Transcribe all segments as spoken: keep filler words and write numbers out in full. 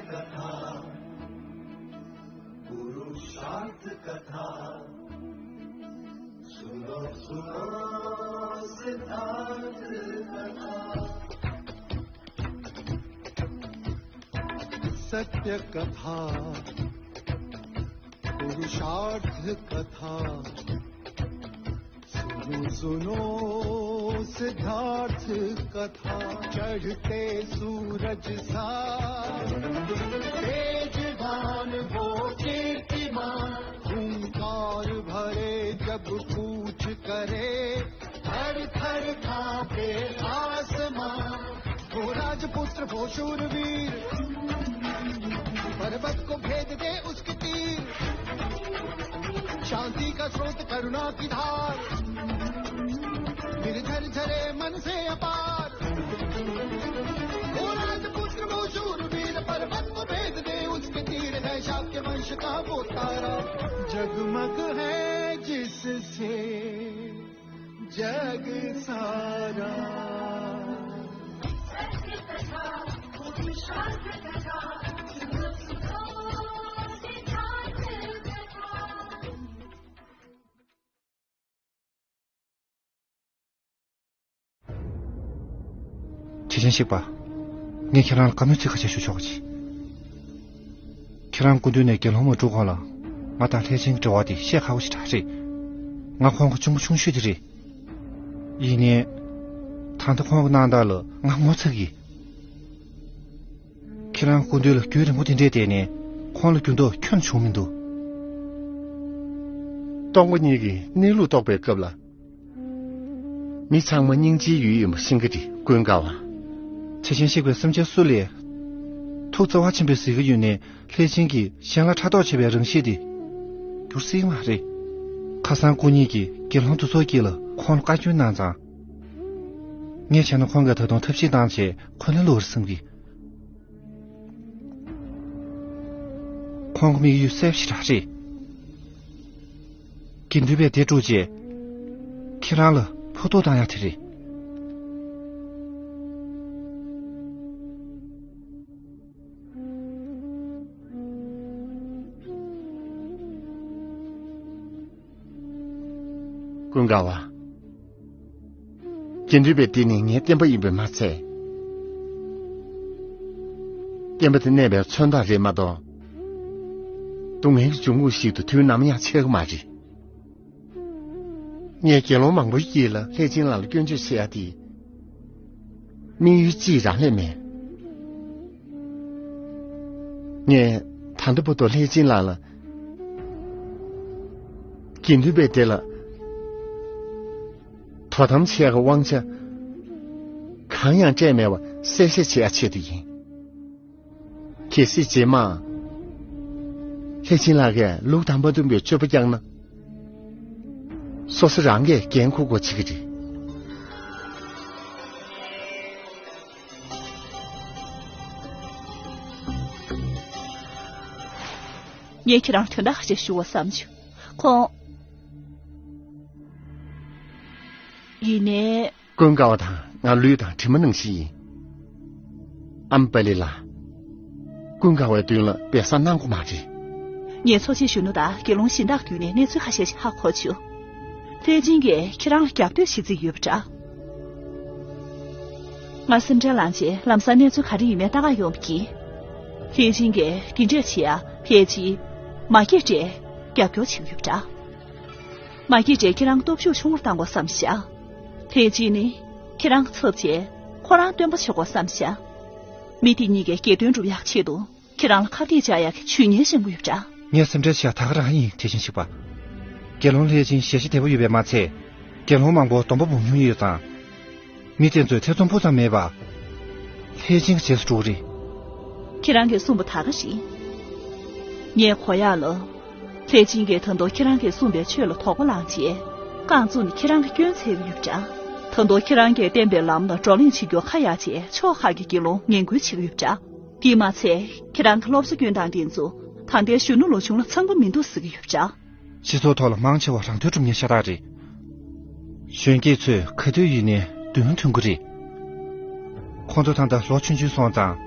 कथा, पुरुषार्थ कथा, सुनो सुनो सिद्धार्थ कथा। सत्य कथा, पुरुषार्थ कथा, सुनो सुनो सिद्धार्थ कथा। चढ़ते सूरज सा तेजवान वो कीर्तिमान, हुंकार भरे जब कूच करे, थर थर कांपे आसमां। वो राजपुत्र वो शूरवीर, पर्वत को भेद दे उसके तीर। शांति का स्रोत करुणा की धार, निर्झर झरे मन से अपार। वो राजपुत्र वो शूरवीर, पर्वत को भेद दे उसके तीर। है शाक्य वंश का वो तारा, जगमग है जिससे जग सारा। བྱས་ཙང་གཅིག་པ། ངས་ཁྱེད་རང་ལ་བཀའ་མོལ་ཚིག་ཁ་ཤས་ཞུ་ཆོག་གི། ཁྱེད་རང་སྐུ་མདུན་ནས་དགེ་སློང་མ་དྲུག་གོང་ལ་ང་དང་ལྷས་བྱིན་གྱི་འབྲེལ་བ་དེ་བཤད་ཁག་པོ་ཞིག་རེད། ང་ཁོང་གི་གཅུང་པོ་ཆུང་ཤོས་དེ་རེད། ཡིན་ནའི། ད་ལྟ་ཁོང་གི་གནང་སྟངས་ལ་ང་ངོ་ཚ་གི། ཁྱེད་རང་སྐུ་མདུན་ལ་རྒྱུན་རིང་པོ་དེ་འདྲས་བསྡད་ནས་ཁོང་ལ་འགྱུར་ལྡོག་ཁྱོན་བྱུང་མི་འདུག། སྟོང་པ་ཉིད་ཀྱི་གནས་ལུགས་རྟོགས་པའི་སྐབས་ལ། མི་ཚང་མ་སྙིང་རྗེའི་ཡུལ་ཡིན་པ་ཤེས་ཀྱི་རེད། ཀུན་དགའ་བ། ཇི་བཞིན་གཤེགས་པའི་སེམས་ཅན་སུ་ལས། ཐུགས་བརྩེ་བ་ཆེན་པོས་གཟིགས་ཀྱི་ཡོད་ནའི་ལྷས་བྱིན་གྱིས་གཞན་ལ་ཕྲག་དོག་བྱེད་པའི་རང་གཤིས་དེ། འགྱུར་སྲིད་མ་རེད། ཁ་སང་སྐུ་ཉིད་ཀྱིས་དགེ་སློང་དེ་ཚོ་དཀྱིལ་ལ་ཁོང་ལ་བཀའ་བཀྱོན་གནང་ཙང་། ངས་བྱས་ན་ཁོང་གིས་ད་དུང་ཐབས་ཤེས་བཏང་བྱས་ཁོ་ན་ལོག་རེད་བསམ་གི། ཁོང་གི་དམིགས་ཡུལ་གསལ་པོ་ཞེ་དྲག་རེད། དགེ་འདུན་པས་དེ་དཀྲུགས་རྗེས། ཁྱེད་རང་ལ་ཕོག་ཐུག་བཏང་ཡག་དེ་རེད། ཀུན་དགའ་བ། དགེ་འདུན་པའི་སྡེ་ནི་ངའི་བསྟན་པ་ཡིན་པས་མ་ཚད། བསྟན་པ་དེ་གནས་པའི་མཚོན་རྟགས་རེད་མ་གཏོགས། སྡུག་བསྔལ་གྱི་འབྱུང་ཁུངས་ཤིག་ཏུ་དུས་ནམ་ཡང་ཆགས་ཀྱི་མ་རེད། ངས་དགེ་སློང་མང་པོའི་དཀྱིལ་ལ་ལྷས་བྱིན་ལགས་ལ་སྐྱོན་བརྗོད་བྱེད་ཡ་དེ། དམིགས་ཡུལ་གཅིག་རང་ལས་མེད། ངས་ད་ལྟ་བར་དུ་ལྷས་བྱིན་ལགས་ལ། དགེ་འདུན་པའི་སྡེ་ལ་དོ་དམ་བྱེད་ཡག་གི་དབང་ཆ་གང་ཡང་སྤྲད་མེད་པ་གསལ་བཤད་བྱེད་ཡག་ཆེད་དུ་ཡིན། གལ་སྲིད་རྗེས་མ་ལྷས་བྱིན་ལགས་ཀྱིས་ལུགས་དང་མ་མཐུན་པའི་སྤྱོད་པ་བསྐྱངས་ན། སོ་སོ་རང་གིས་འགན་འཁུར་དགོས་བྱེད་ཀྱི་རེད། ངས་ཁྱེད་རང་དོན་དག་ཅིག་ཞུ་བ་བསམ་བྱུང་། ཁོང་། ཡིན་ནའི། ཀུན་དགའ་བ་དང་ང་ལུས་དང་གྲིབ་མ་ནང་བཞིན་ཡིན། ཨམ་པ་ལི་ལགས། ཀུན་དགའ་བའི་མདུན་ལ་སྦས་གསང་གནང་དགོས་མ་རེད། ངས་ཚོགས་ཆེན་གཞོན་ནུ་དང་དགེ་སློང་གཞན་དག་བརྒྱུད་ནས་གནས་ཚུལ་ཁ་ཤས་ཤིག་ཧ་གོ་བྱུང་། ལྷས་བྱིན་གྱིས་ཁྱེད་རང་ལ་རྒྱབ་གཏོད་བྱེད་རྩིས་ཡོད་པ་འདྲ། ང་སེམས་ཁྲལ་ལངས་རྗེས་ལམ་སང་གནས་ཚུལ་ག་རེ་ཡིན་མིན་ལྟ་ག་ཡོང་བ་ཡིན། ལྷས་བྱིན་གྱིས་འདི་འདྲས་བྱེད་ཡ་ཕལ་ཆེར་མ་སྐྱེས་དགྲས་རྒྱབ་སྐྱོར་བྱེད་ཀྱི་ཡོད་པ་འདྲ། མ་སྐྱེས་དགྲས་ཁྱེད་རང་སྟོབས་ཤུགས་ཆུང་ངུར་བཏང་དགོས་བསམ་བཞག། ལྷས་བྱིན་ནི་ཁྱེད་རང་ཚབ་བྱས་ཁོ་རང་སྟོན་པ་བྱེད་དགོས་བསམ་བཞག། མི་དེ་གཉིས་ཀའི་རྒྱལ་དོན་སྒྲུབ་ཡག་ཆེད་དུ་ཁྱེད་རང་ལ་ཁ་གཏད་བཅག་ཡག་གི་ཇུས་ངན་བཤམས་ཀྱི་ཡོད་པ་འདྲ། ངས་སེམས་ཁྲལ་བྱས་ད་ག་རང་ཡིན། དེ་བཞིན་གཤེགས་པ། དགེ་སློང་ལྷས་བྱིན་ཞལ་བཞེས་བདེ་པོ་ཡོད་པས་མ་ཚད། དགེ་སློང་མང་པོ་སྡོམ་པ་འབུལ་མྱོང་ཡོད་ཙང་། མི་དེ་ཚོས་ཐེ་ཚོམ་སྤུ་ཙམ་མེད་པར་ལྷས་བྱིན་གྱི་རྗེས་སུ་འགྲོ་གི་རེད། ཁྱེད་རང་གིས་གསུངས་པ་ད་ག་རེད། ངས་གོ་ཡག་ལ། ལྷས་བྱིན་གྱིས་ད་དུང་ཁྱེད་རང་གིས་གསུངས་པའི་ཆོས་ལ་དོགས་པ་ལངས་རྗེས། རྐང་བཙུགས་ནས་ཁྱེད་རང་གི་སྐྱོན་འཚོལ་གྱི་ཡོད་པ་འདྲ། ད་དུང་ཁྱེད་རང་གིས་བསྟན་པའི་ལམ་ལ་བགྲོ་གླེང་བྱེད་རྒྱུར་ཁ་གཡར་རྗེས་ཕྱོགས་ཁག་གི་དགེ་སློང་ངན་སྐུལ་བྱེད་ཀྱི་ཡོད་པ་འདྲ། དེས་མ་ཚད་ཁྱེད་རང་གི་སློབ་གསོ་སྐྱོན་སྟངས་དེ་ཚོ་ད་ལྟའི་གཞོན་ནུ་ལོ་ཆུང་ལ་འཚམ་པོ་མི་འདུག་ཟེར་གྱི་ཡོད་པ་འདྲ། སྤྱི་ཚོགས་ཐོག་ལ་མང་ཆེ་བ་རང་དོན་སྒྲུབ་མཁན་ཤ་སྟག་རེད། གཞོན་སྐྱེས་ཚོས་ག་དུས་ཡིན་ནའི་མདུན་ཐོན་གྱི་རེད། ཁོང་ཚོ་ད་ལྟ་ལོ་ཆུང་ཆུང་སོང་ཙང་།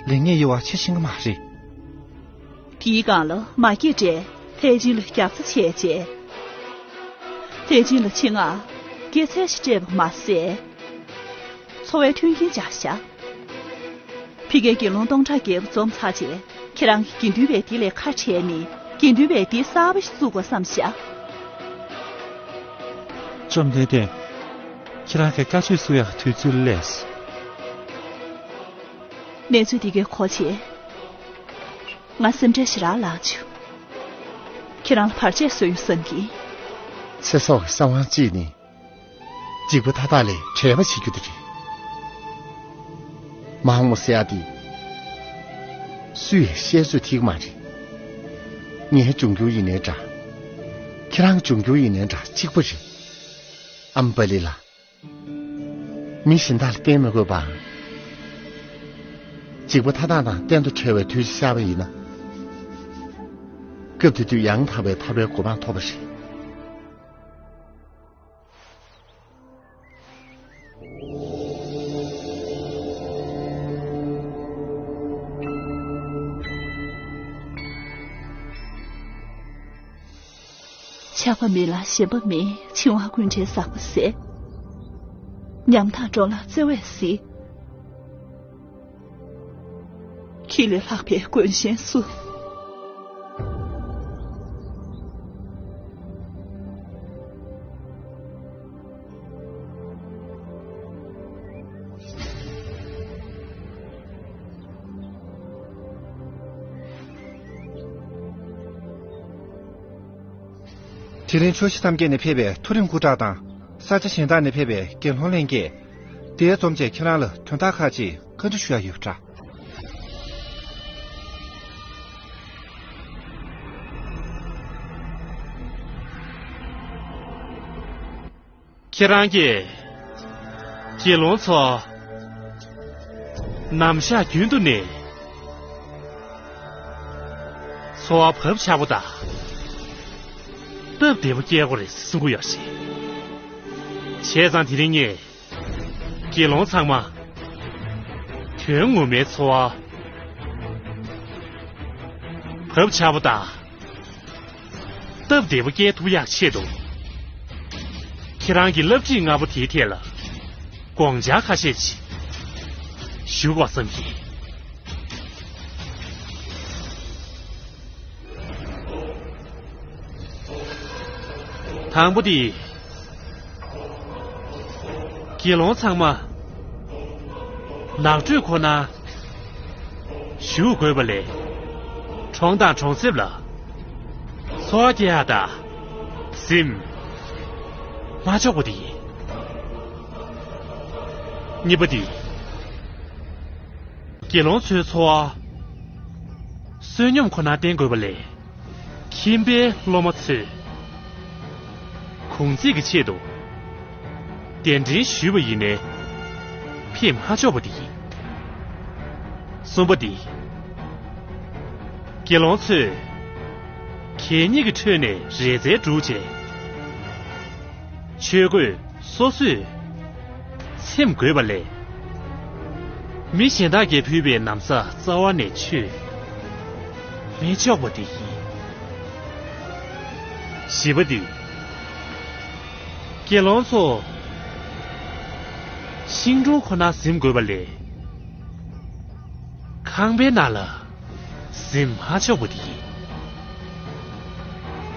ལེན་ངེས་ཡོད་པ་ཁྱོད་ཤེས་ཀྱི་མ་རེད། དེའི་སྒང་ལ་མ་སྐྱེས་དགྲས་ལྷས་སྦྱིན་ལ་རྒྱབ་རྩ་བྱས་རྗེས། ལྷས་སྦྱིན་ལ་ཆེད་མངགས་སྐྱེད་ཚལ་ཞིག་སྤྲད་པ་མ་ཟད། འཚོ་བའི་མཐུན་རྐྱེན་སྦྱར་བཞག་ཕ་གིའི་དགེ་སློང་སྟོང་ཕྲག་བརྒྱད་པོ་འཛོམས་ཚར་རྗེས་ཁྱེད་རང་གིས་དགེ་འདུན་པའི་སྡེ་ལས་ཁ་བྲལ་ནས་དགེ་འདུན་པའི་སྡེ་གསར་པ་ཞིག་བཙུགས་དགོས་བསམ་བཞག་བཅོམ་ལྡན་འདས། ཁྱེད་རང་གིས་བཀའ་ཆོས་སུ་ཡག་དུས་ཚོད་ལས། གནས་ཚུལ་འདི་གའི་གོ་ཆེ། ང་སེམས་ཁྲལ་ཞེ་དྲག་ལངས་བྱུང་། ཁྱེད་རང་ལ་བར་ཆད་བཟོས་ཡོད་བསམ་གྱིས། ཚེ་སྲོག་གི་གསང་བ་གཅིག་ནི། འཇིགས་པ་མཐའ་དག་ལས་བྲལ་བ་བྱེད་རྒྱུ་དེ་རེད། མ་འོངས་པ་ཟེར་ཡ་དེ། སུས་ཡང་བཤད་ཚོད་ཐིག་མ་རེད། ངའི་འབྱུང་འགྱུར་ཡིན་ནའི་འདྲ། ཁྱེད་རང་འབྱུང་འགྱུར་ཡིན་ནའི་འདྲ་གཅིག་པ་རེད། ཨམ་པ་ལི་ལགས། མི་གཞན་དག་ལ་བརྟེན་མི་དགོས་པ། འཇིགས་པ་མཐའ་དག་དང་གཏན་དུ་བྲལ་བའི་དུས་ཤར་བ་ཡིན་ན། སྐབས་དེ་དུས་ཡང་དག་པའི་ཐར་པའི་གོ་འཕང་ཐོབ་པ་རེད། ཆགས་པ་མེད་ལ་ཞེན་པ་མེད། འཆིང་བ་ཀུན་བྲལ་ཟག་པ་ཟད། ཉམ་ཐག་འགྲོ་ལ་བརྩེ་བས་གཟིགས། ཁྱེད་ལས་ལྷག་པའི་མགོན་གཞན་སུ། དེ་རིང་ཕྱོགས་བཞི་མཚམས་བརྒྱད་ནས་ཕེབས་པའི་མཐོ་རིམ་སྐུ་དྲག་དང་ས་ཆ་གཞན་དག་ནས་ཕེབས་པའི་དགེ་སློང་ལྷན་རྒྱས། དེ་འཛོམས་བྱས་ཁྱེད་རང་ལ་དོན་དག་ཁག་ཅིག་བཀའ་འདྲི་ཞུ་ཡ་ཡོད་པ་འདྲ། ཁྱེད་རང་གིས་དགེ་སློང་ཚོ་ནམ་ཞག་རྒྱུན་དུ་ནས་འཚོ་བ་བབ་ཆགས་པོ་དང་སྟབས་བདེ་པོ་སྐྱེལ་དགོས་རེད་གསུང་གི་ཡོད་རེད། བྱས་ཙང་དེ་རིང་ངས་དགེ་སློང་ཚང་མ་དོན་ངོ་མའི་འཚོ་བ་བབ་ཆགས་པོ་དང་སྟབས་བདེ་པོ་སྐྱེལ་ཐུབ་ཡག་ཆེད་དུ། ཁྱེད་རང་གི་བསླབ་ཁྲིད་ལྔ་པོ་དེའི་ཐད་ལ་དགོངས་འཆར་ཁ་ཤས་ཅིག་ཞུ་དགོས་བསམ་གྱི། དང་པོ་དེ། དགེ་སློང་ཚང་མ་ནགས་ཁྲོད་ཁོ་ན་བཞུགས་དགོས་པ་ལས། གྲོང་དང་གྲོང་གསེབ་ལ་འཚོ་བ་སྐྱེལ་ཡག་དང་གཟིམ་མ་འཇོག་པ་དེ་ཡིན། གཉིས་པ་དེ། དགེ་སློང་ཚོའི་འཚོ་བ་བསོད་སྙོམས་ཁོ་ན་བསྟེན་དགོས་པ་ལས། ཁྱིམ་པའི་སློབ་མ་ཚོས་གུང་ཚིགས་ཀྱི་ཆེད་དུ་གདན་འདྲེན་ཞུས་པ་ཡིན་ནའི་ཕེབས་མ་ཆོག་པ་དེ་ཡིན། གསུམ་པ་དེ། དགེ་སློང་ཚོས་གད་སྙིགས་ཀྱི་ཁྲོད་ནས་རེ་རྩལ་སྒྲུབ་བྱས། ཆོས་གོས་སོ་སོས་ཚིམ་དགོས་པ་ལས། མི་གཞན་དག་གིས་ཕུལ་བའི་ན་བཟའ་རྩ་བ་ནས་མཆོད་མི་ཆོག་པ་དེ་ཡིན། བཞི་པ་དེ། དགེ་སློང་ཚོ་ཤིང་དྲུང་ཁོ་ན་གཟིམ་དགོས་པ་ལས། ཁང་པའི་ནང་ལ་གཟིམ་མ་ཆོག་པ་དེ་ཡིན།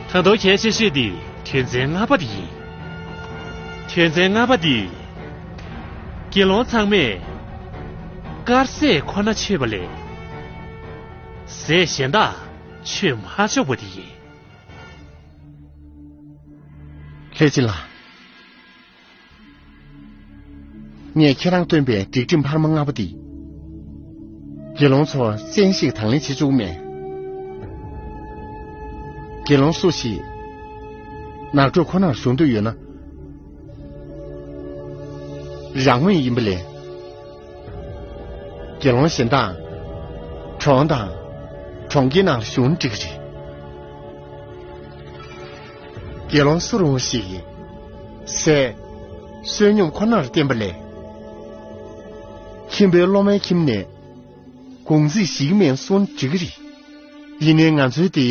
ད་དུང་གལ་ཆེ་ཤོས་དེ་དོན་ཚན་ལྔ་པ་དེ་ཡིན། དོན་ཚན་ལྔ་པ་དེ། དགེ་སློང་ཚང་མས་དཀར་ཟས་ཁོ་ན་མཆོད་པ་ལས། ཟས་གཞན་དག་མཆོད་མ་ཆོག་པ་དེ་ཡིན། ལྷས་སྦྱིན་ལགས། ངས་ཁྱེད་རང་བསྟེན་པའི་སྒྲིག་ཁྲིམས་འཕར་མ་ལྔ་པོ་འདི། དགེ་སློང་ཚོ་བཙན་ཞིག་དང་ལེན་བྱེད་བཅུག་མེད། དགེ་སློང་སུ་ཞིག་ནགས་ཁྲོད་ཁོ་ནར་བཞུགས་འདོད་ཡོད་ན། རང་མོས་ཡིན་པ་ལས། དགེ་སློང་གཞན་དག་གྲོང་དང་གྲོང་ཁྱེར་ནང་བཞུགས་ན་འགྲིག་གི་རེད། དགེ་སློང་སུ་རུང་བ་ཞིག་གིས་ཟས་བསོད་སྙོམས་ཁོ་ནར་བརྟེན་པ་ལས། ཁྱིམ་པའི་སློབ་མའི་ཁྱིམ་ནས་ དགོང་ཚིགས་ཞིག་མིན་གསུང་འགྲིག་གི་རེད། ཡིན་ནའི་ང་ཚོའི་དེ།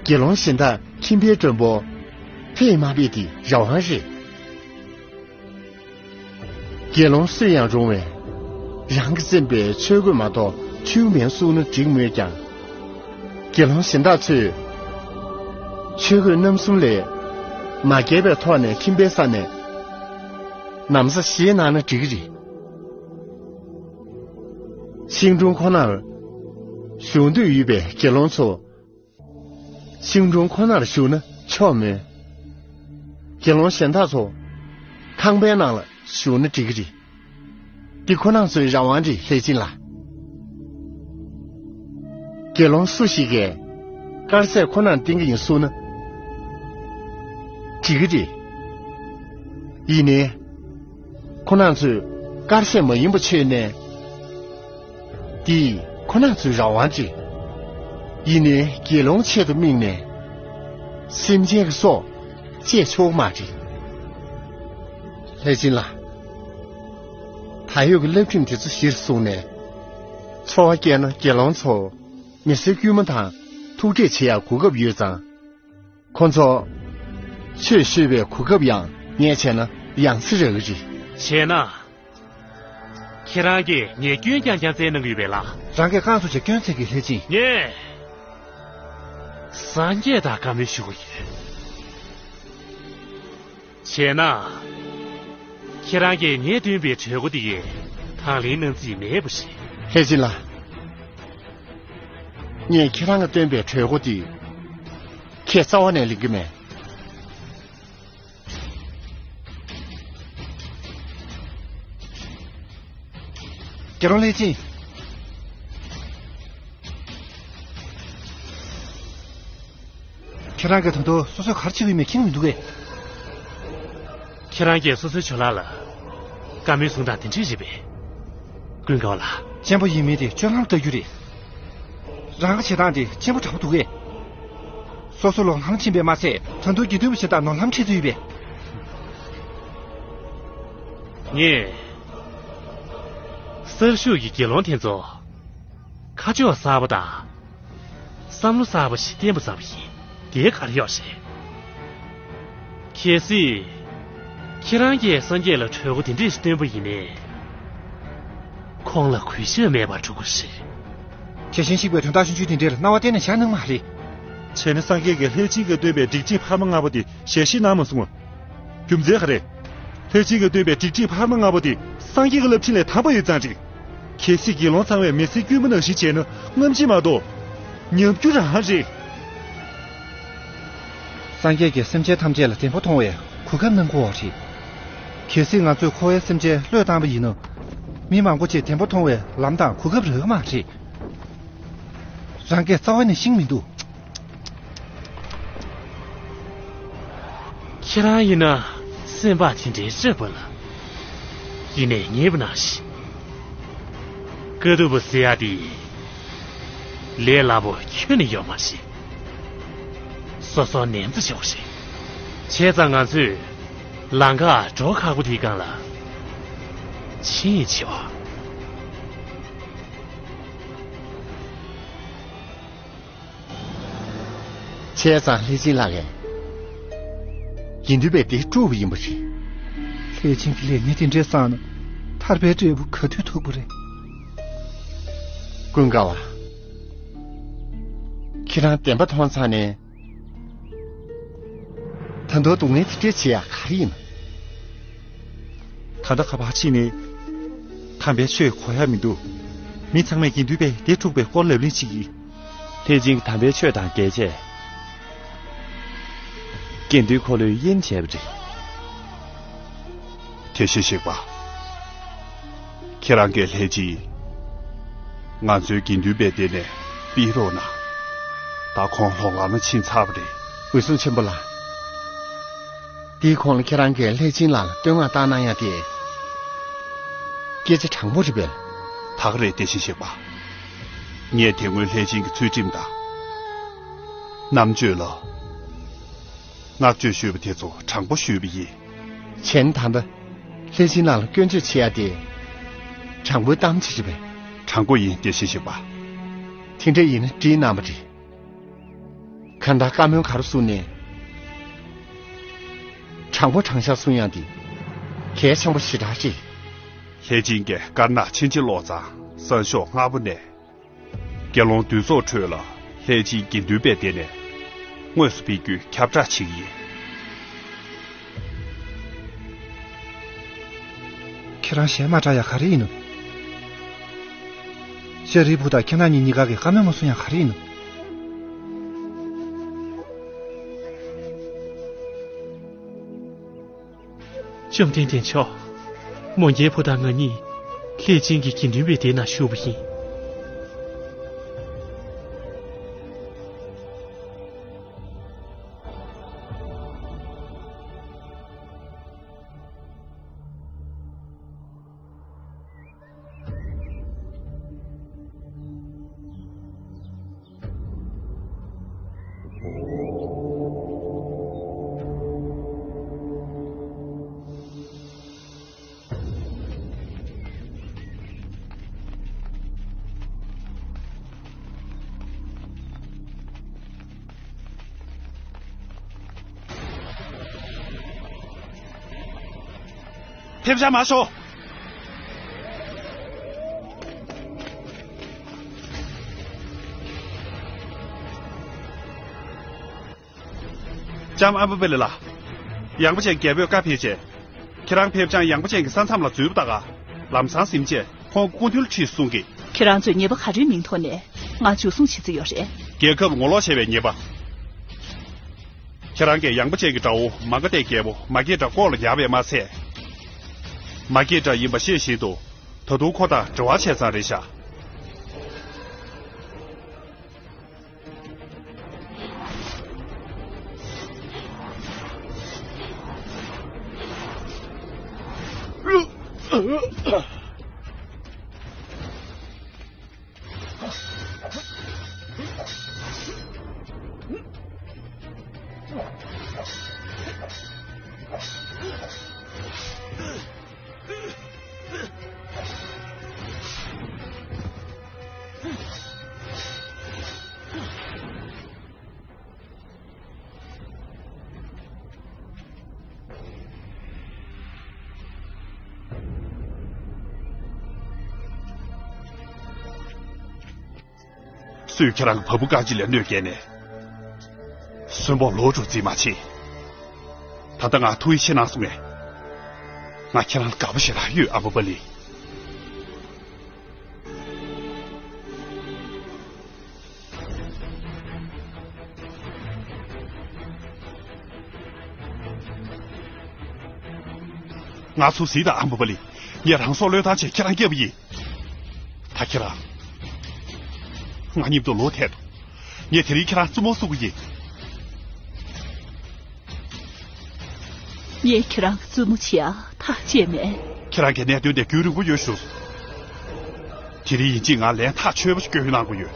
དགེ་སློང་གཞན་དག་ཁྱིམ་པའི་མགྲོན་པོ་ཕེབས་མ་ཕེབས་དེ་རང་དབང་རེད། དགེ་སློང་སུ་ཡང་རུང་བས་རང་གིས་གསན་པའི་ཆོས་གོས་མ་གཏོགས་ཆུང་མིན་གསུང་ན་འགྲིག་མོད་ཀྱང་། དགེ་སློང་གཞན་དག་ཚོས་ཆོས་གོས་རྣམ་གསུམ་ལས་མ་བརྒལ་བའི་ཐོག་ནས་ཁྱིམ་པའི་ས་ནས་ན་བཟའ་བཞེས་གནང་ན་འགྲིག་གི་རེད། ཤིང་དྲུང་ཁོ་ནར་བཞུགས་འདོད་ཡོད་པའི་དགེ་སློང་ཚོ། ཤིང་དྲུང་ཁོ་ནར་བཞུགས་ན་ཆོག་མོད། དགེ་སློང་གཞན་དག་ཚོ་ཁང་པའི་ནང་ལ་བཞུགས་ན་འགྲིག་གི་རེད། འདི་ཁོ་རང་ཚོའི་རང་དབང་རེད། ལྷས་སྦྱིན་ལགས། དགེ་སློང་སུ་ཞིག་གིས་དཀར་ཟས་ཁོ་ནར་བསྟན་གྱི་ཡིན་གསུངས་ན་འགྲིག་གི་རེད། ཡིན་ནའི། ཁོ་རང་ཚོས་དཀར་ཟས་མ་ཡིན་པ་མཆོད་ནས། འདི་ཁོ་རང་ཚོའི་རང་དབང་རེད། ཡིན་ནའི་དགེ་སློང་ཆེད་དུ་དམིགས་ནས་སེམས་ཅན་གྱི་སྲོག་བཅད་ཆོག་མ་རེད། ལྷས་སྦྱིན་ལགས། ད་ཡོད་ཀྱི་བསླབ་ཁྲིམས་དེ་ཚོ་གཞིར་བཟུང་ནས་འཚོ་བ་སྐྱེལ་ན་དགེ་སློང་ཚོ་མི་སེར་དཀྱུས་མ་དང་ཐུག་འཕྲད་བྱེད་ཡག་གོ་སྐབས་ཡོད་ཙང་། ཁོ་ཚོ་ཆོས་ཞུས་པའི་གོ་སྐབས་ཡང་ངས་བྱས་ན་ཡང་སེ་རག་གི་རེད། བྱས་ན། ཁྱེད་རང་གིས་ངས་སྐྱོན་རྐྱང་རྐྱང་བཙལ་གནང་གི་ཡོད་པས་ལགས། རང་གིས་རྐང་བཙུགས་བྱས་སྐྱོན་འཚོལ་གྱི་ལྷས་སྦྱིན། ངས་སངས་རྒྱས་དང་བཀའ་མོལ་ཞུ་གི་ཡོད། བྱས་ན། ཁྱེད་རང་གིས་ངས་བཏོན་པའི་གྲོས་འགོ་དེ་ཡིས་དང་ལེན་གནང་རྩིས་མེད་པ་རེད། ལྷས་སྦྱིན་ལགས། ངས་ཁྱེད་རང་གིས་བཏོན་པའི་གྲོས་འགོ་དེ་ཁྱེད་རྩ་བ་ནས་ལེན་གྱི་མེད། དགེ་སློང་ལྷས་སྦྱིན། ཁྱེད་རང་གིས་ད་དུང་སོ་སོས་ག་རེ་བྱེད་ཀྱི་ཡོད་མེད་མཁྱེན་གྱི་མི་འདུག་གས། ཁྱེད་རང་གིས་སོ་སོའི་ཇོ་ལགས་ལ་བཀའ་མོལ་གསུང་སྟངས་དེ་འདྲས་རེད་པས། ཀུན་དགའ་བ་ལགས། གཅེན་པོ་ཡིན་མིན་དེ་སྤྱོད་ལམ་ལྟ་རྒྱུ་རེད། རང་གི་བྱེད་སྟངས་དེ་གཅེན་པོ་དྲག་པོ་འདུག་གས། སོ་སོ་ལོག་ལམ་ཕྱིན་པས་མ་ཚད་ད་དུང་དགེ་འདུན་པ་གཞན་དག་ནོར་ལམ་ཁྲིད་དུ་ཡོད་པས། ངས་གསར་ཞུགས་ཀྱི་དགེ་སློང་དེ་ཚོ་ཁ་ཕྱོགས་གསར་པ་དང་། བསམ་བློ་གསར་པ་ཞིག་བསྟན་པ་ཙམ་ཡིན། དེ་ག་རེ་ཡོད་རེད། གལ་སྲིད་ཁྱེད་རང་གིས་སངས་རྒྱས་ལ་གྲོས་འགོ་དེ་འདྲས་ཞིག་བཏོན་པ་ཡིན་ནའི། ཁོང་ལ་གུས་ཞབས་མེད་པར་འགྲོ་གི་རེད། དེ་བཞིན་གཤེགས་པའི་དོན་དག་ཆུང་ཆུང་དེ་འདྲས་ལ་སྣང་བ་གཏན་ནས་བཞག་གནང་མ་རེད། བྱས་ན་སངས་རྒྱས་ཀྱིས་ལྷས་སྦྱིན་གྱིས་བཏོན་པའི་སྒྲིག་ཆས་འཕར་མ་ལྔ་པོ་དེ་ཞལ་བཞེས་གནང་མ་སོང་ངམ། རྒྱུ་མཚན་ག་རེ། ལྷས་སྦྱིན་གྱིས་བཏོན་པའི་སྒྲིག་ཆས་འཕར་མ་ལྔ་པོ་དེ་སངས་རྒྱས་ཀྱི་བསླབ་ཁྲིམས་ལས་དམ་པ་ཡོད་ཙང་རེད། གལ་སྲིད་དགེ་སློང་ཚང་མས་མི་སེར་དཀྱུས་མ་ནང་བཞིན་བྱས་ན་རྔམ་བརྗིད་མ་གཏོགས་ཉམས་རྒུད་རང་རེད། སངས་རྒྱས་ཀྱིས་སེམས་ཅན་ཐམས་ཅད་ལ་བདེན་པ་མཐོང་བའི་གོ་སྐབས་གནང་དགོས་པ་རེད། གལ་སྲིད་ང་ཚོས་འཁོར་བའི་སེམས་ཅན་བློས་བཏང་པ་ཡིན་ན། མི་མང་པོ་ཅིག་བདེན་པ་མཐོང་བའི་ལམ་དང་གོ་སྐབས་རག་གི་མ་རེད། རང་སྐད་རྩ་བ་ནས་ཤེས་མི་འདུག་ཁྱེད་རང་ཡིན་ན་སེམས་པ་དེ་འདྲའི་སྐྱོ་པོ་ལ། ཡིན་ནའི་ངེས་པ་ནང་བཞིན། དཀའ་སྡུག་པོ་ཟེར་ཡ་དེ། ལས་སླ་པོ་ཁྱོན་ནས་ཡོད་མ་རེད། སོ་སོ་ནན་ཙམ་བྱེད་དགོས་རེད། བྱས་ཙང་ང་ཚོས་ལམ་ཁ་འགྲོ་ཁག་པོ་དེའི་སྒང་ལ་ཕྱིན་ཡིན་བྱེད་པ། བྱས་ཙང་ལྷས་སྦྱིན་ལགས་ཀྱིས་དགེ་འདུན་པའི་སྡེ་དཀྲུགས་པ་ཡིན་པ་རེད། ལྷས་སྦྱིན་གྱི་ལས་ངན་དེ་འདྲས་བསགས་ན་ཐར་པའི་འབྲས་བུ་ག་དུས་ཐོབ་ཀྱི་རེད། ཀུན་དགའ་བ། ཁྱེད་རང་བདེན་པ་མཐོང་ཚར་ནས། ད་དུང་སྡུག་བསྔལ་དེ་འདྲས་བྱེད་ཡག་ག་རེ་ཡིན་ནམ། ད་ལྟ་ཁ་པར་ཕྱིན་ནས་དམ་པའི་ཆོས་གོ་ཡ་མི་འདུག་མི་ཚང་མས་དགེ་འདུན་པའི་སྡེ་དཀྲུགས་པའི་སྐོར་ལབ་གླེང་བྱེད་ཀྱི། ལྷས་སྦྱིན་གྱིས་དམ་པའི་ཆོས་དང་འགལ་བྱས། དགེ་འདུན་འཁོར་ལོའི་དབྱེན་བྱས་པ་རེད། དེ་བཞིན་གཤེགས་པ། ཁྱེད་རང་གིས་ལྷས་སྦྱིན། ང་ཚོའི་དགེ་འདུན་པའི་སྡེ་ནས་ཕུད་རོགས་གནང་། ད་ཁོང་ལོག་ལམ་ལ་ཕྱིན་ཚར་བ་རེད། འོད་སྲུང་ཆེན་པོ་ལགས། དེའི་གོང་ལ་ཁྱེད་རང་གིས་ལྷས་སྦྱིན་ལགས་ལ་བསྟོད་བསྔགས་བཏང་གནང་ཡ་དེ། སྐད་ཆ་དྲང་པོ་རེད་པས། ད་ག་རེད། དེ་བཞིན་གཤེགས་པ། ངས་དེ་སྔོན་ལྷས་སྦྱིན་གྱི་ཚུལ་ཁྲིམས་དང་། རྣམ་དཔྱོད་ལ་བསྔགས་བརྗོད་ཞུས་པ་དེ་ཚོ་དྲང་པོ་ཞུས་པ་ཡིན། བྱས་ན་ད་ལྟ་ལྷས་སྦྱིན་ལགས་ལ་སྐྱོན་བརྗོད་བྱེད་ཡ་དེ། དྲང་པོའི་གཏམ་ཅིག་རེད་པས། དྲང་པོ་ཡིན། དགེ་བཤེས་གཞོན་པ། དེ་འདྲ་ཡིན་ན་འགྲིག་གནང་བ་རེད། གང་ལྟར་བཀའ་མོལ་ག་རེ་གསུངས་ནས། དྲང་པོ་དྲང་བཞག་གསུང་ཡག་འདི་གལ་ཆེན་པོ་ཞེ་དྲག་རེད། ལྷས་བྱིན་གྱིས་དཀར་ནག་ཕྱིན་ཅི་ལོག་ཙང་སང་ཞོགས་སྔ་པོ་ནས། དགེ་སློང་འདུས་ཚོགས་ཁྲོད་ལ་ལྷས་བྱིན་དགེ་འདུན་པའི་སྡེ་ནས་དངོས་སུ་ཕེབས་རྒྱུའི་ཁྱབ་བསྒྲགས་བྱེད་ཀྱི་ཡིན། ཁྱེད་རང་གཞས་མ་འཁྲབ་ཡག་ག་རེ་ཡིན་ནམ། ཤཱ་རིའི་བུ་དང་ཁྱེད་རང་གཉིས་གཉིས་ཀ་གིས་བཀའ་མོལ་མ་གསུང་ཡག་ག་རེ་ཡིན་ནམ། བཅོམ་ལྡན་འདས་མཆོག། མོ་རྒྱལ་བུ་དང་ང་གཉིས་ལྷས་བྱིན་གྱི་དགེ་འདུན་པའི་སྡེ་ན་ཞུགས་པ་ཡིན། ཕེབས་བཞག་མ་ཤོག། ལྕམ་ཨམ་བི་པ་ལི་ལགས། ཡངས་པ་ཅན་རྒྱལ་པོས་བཀའ་ཕེབས་རྗེས། ཁྱེད་རང་ཕེབས་ཀྱང་ཡངས་པ་ཅན་གྱི་ས་མཚམས་ལ་འཛུལ་བ་དང་། ལམ་སང་ཟིན་རྗེས་ཁོང་སྐུ་མདུན་ལ་ཁྲིད་གསུང་གི། ཁྱེད་རང་ཚོས་ཉེས་པ་ག་རེའི་མིང་ཐོག་ནས་ང་འཇུ་བཟུང་བྱེད་རྩིས་ཡོད་རེད། རྒྱལ་ཁབ་ངོ་ལོག་བྱས་པའི་ཉེས་པ། ཁྱེད་རང་གིས་ཡངས་པ་ཅན་གྱི་དགྲ་བོ་མ་ག་དྷའི་རྒྱལ་པོ་མ་སྐྱེས་དགྲ་ལྐོག་ལ་ཡར་བས་མ་ཚད། མ་སྐྱེས་དགྲ་ཡིན་པ་ཤེས་བཞིན་དུ་ད་དུང་ཁོ་དང་འབྲེལ་བ་བྱས་ཙང་རེད་ཤག། སུས་ཁྱེད་རང་གི་བ་སྤུ་རྐང་གཅིག་ལ་གནོད་བསྐྱལ་ནས། གསོན་པོ་ལོག་འགྲོ་རྩིས་མ་བྱེད། ད་ལྟ་ང་ཐུགས་ཡིད་ཆེས་གནང་སོང་ངས། ང་ཁྱེད་རང་ལ་དགའ་པོ་ཞེ་དྲག་ཡོད། ཨམ་བུ་པ་ལི། ང་ཚོ་གཟིགས་དང་། ཨམ་བུ་པ་ལི། ངས་རང་སྲོག་བློས་བཏང་བྱས་ཁྱེད་རང་སྐྱབས་པ་ཡིན། ད་ཁྱེད་རང་ང་མཉམ་དུ་ལོག་ཐད་དོ། ངས་དེ་རིང་ཁྱེད་རང་བཙུན་མོ་བཟོ་གི་ཡིན། ངས་ཁྱེད་རང་གི་བཙུན་མོ་བྱེད་ཡ་ཐག་བཅད་མེད། ཁྱེད་རང་གི་གནད་དོན་དེ་རྒྱུན་རིང་པོ་ཡོད་ཞུ། དེ་རིང་ཡིན་གཅིག་ང་ལན་ཐག་ཆོད་པོ་ཞིག་སྐྱོན་གནང་དགོས་ཡོད།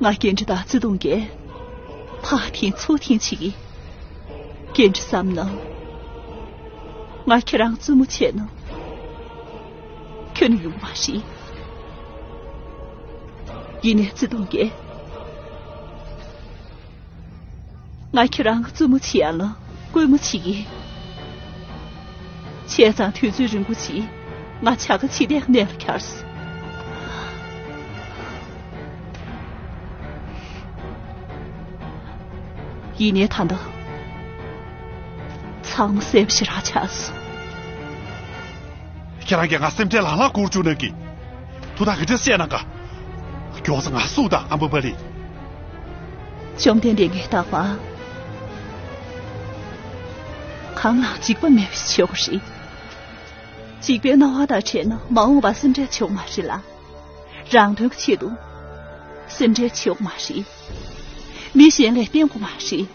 ང་གཉེན་སྒྲིག་དང་བརྩེ་དུང་གིས་ཕར་འཐེན་ཚུར་འཐེན་བྱེད་ཀྱི། གཉེན་སྒྲིག་བསམ་ན། ང་ཁྱེད་རང་བཙུན་མོ་བྱས་ན། ཁྱོན་ནས་ཡོང་མ་རེད། ཡིན་ནའི་བརྩེ་དུང་གིས། ང་ཁྱེད་རང་གི་བཙུན་མོ་བྱེད་ཡ་ལ་སྐུལ་མ་བྱེད་ཀྱི། བྱས་ཙང་དུས་ཚོད་རིང་པོ་ཅིག་ང་བྱ་དགའ་བྱེད་བསྡད་གནས་ལ་འཁྱར་སོང་། ཡིན་ནའི་ད་ལྟ་ཚང་མ་གསལ་པོ་ཞེ་དྲག་ཆགས་སོང་། ཁྱེད་རང་གིས་ང་སེམས་ཁྲལ་ལྷང་ལྷང་འཁོར་བཅུག་གནང་གི། ཐུགས་ཐག་གི་འདྲ་བཤད་གནང་ག། མགྱོགས་ཙམ་ང་གསུངས་དང་། ཨམ་བུ་པ་ལི། བཅོམ་ལྡན་འདས་ངས་རྟག་པར་གང་ལའང་འཇིགས་པ་མེད་པ་ཞིག་བྱེད་དགོས་རེད། འཇིགས་པའི་སྣང་བ་དང་བྲལ་ན་མ་འོངས་པ་སེམས་ཁྲལ་བྱེད་དགོས་མ་རེད་ལ། རང་དོན་གྱི་ཆེད་དུ་སེམས་ཁྲལ་བྱེད་དགོས་མ་རེད། མི་གཞན་ལ་བརྟེན་དགོས་མ་རེད།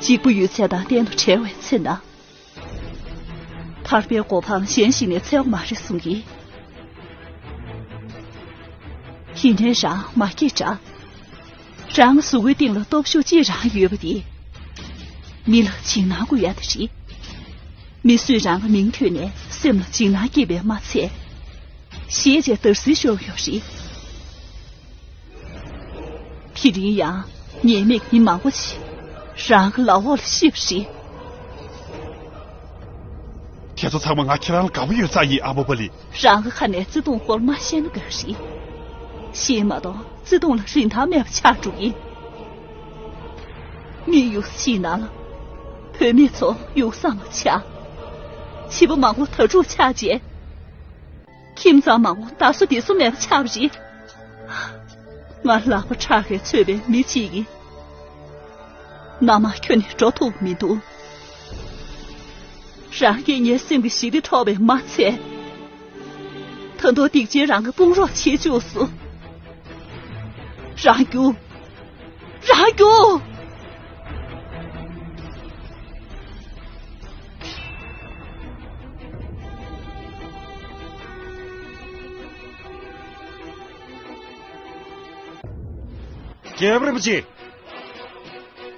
གཅིག་པུ་ཡོད་ཚད་དང་གཏན་དུ་བྲལ་བའི་ཚེ་ན། ཐར་པའི་གོ་འཕང་གཞན་ཞིག་ནས་འཚོལ་བ་མ་རེད་གསུང་གི། ཡིན་ནའི་རང་མ་སྐྱེས་དགྲ། རང་གཟུགས་པོའི་སྟེང་ལ་སྟོབས་ཤུགས་ཅིག་རང་ཡོད་པ་དེ། མི་ལ་འཇིགས་སྣང་དགོས་ཡ་དེ་རེད། མི་སུས་རང་གི་མིང་ཐོས་ནས་སེམས་ལ་འཇིགས་སྣང་སྐྱེས་པས་མ་ཚད། ཞེས་བྱས་དར་སྲོལ་ཤོར་ཡོད་རེད། དེ་རིང་ཡང་ཉེས་མེད་མི་མང་པོ་ཞིག་རང་གི་ལག་འོག་ལ་ཤི་བ་རེད། ཁྱེད་ཚོ་ཚང་མ་ང་ཁྱེད་རང་ལ་དགའ་པོ་ཡོད་ས་ཡིན། ཨ་མ་པ་ལི། རང་གི་ཁ་ནས་བརྩེ་དུང་སྐོར་མ་བཤད་ན་དགའ་རེད། ཤེས་མ་གཏོགས་བརྩེ་དུང་ལ་རིན་ཐང་མེད་པ་ཆགས་འགྲོ་གི་ཡིན། མི་ཡུགས་ཤིག་ནང་ལ་བུད་མེད་ཚོ་ཡུགས་སམ་ཆགས། བྱིས་པ་མང་པོ་དྭ་ཕྲུག་ཆགས་རྗེས། ཁྱིམ་ཚང་མང་པོ་བདག་བཟོ་འདི་བཟོ་མེད་པ་ཆགས་པ་རེད། ང་ལག་པ་ཁྲག་གིས་ཚོས་པའི་མི་གཅིག་ཡིན། མནའ་མ་ཁྱོན་ནས་འགྲོ་ཐུབ་མི་འདུག་རང་གིས་ངའི་སེམས་ཀྱི་ཞི་བདེ་འཕྲོག་པས་མ་ཚད། ད་དུང་སྡིག་ཅན་རང་གི་དཔུང་རོགས་བྱེད་བཅུག་སོང་། རང་རྒྱུགས། རང་རྒྱུགས། རྒྱལ་པོ་རིན་པོ་ཆེ།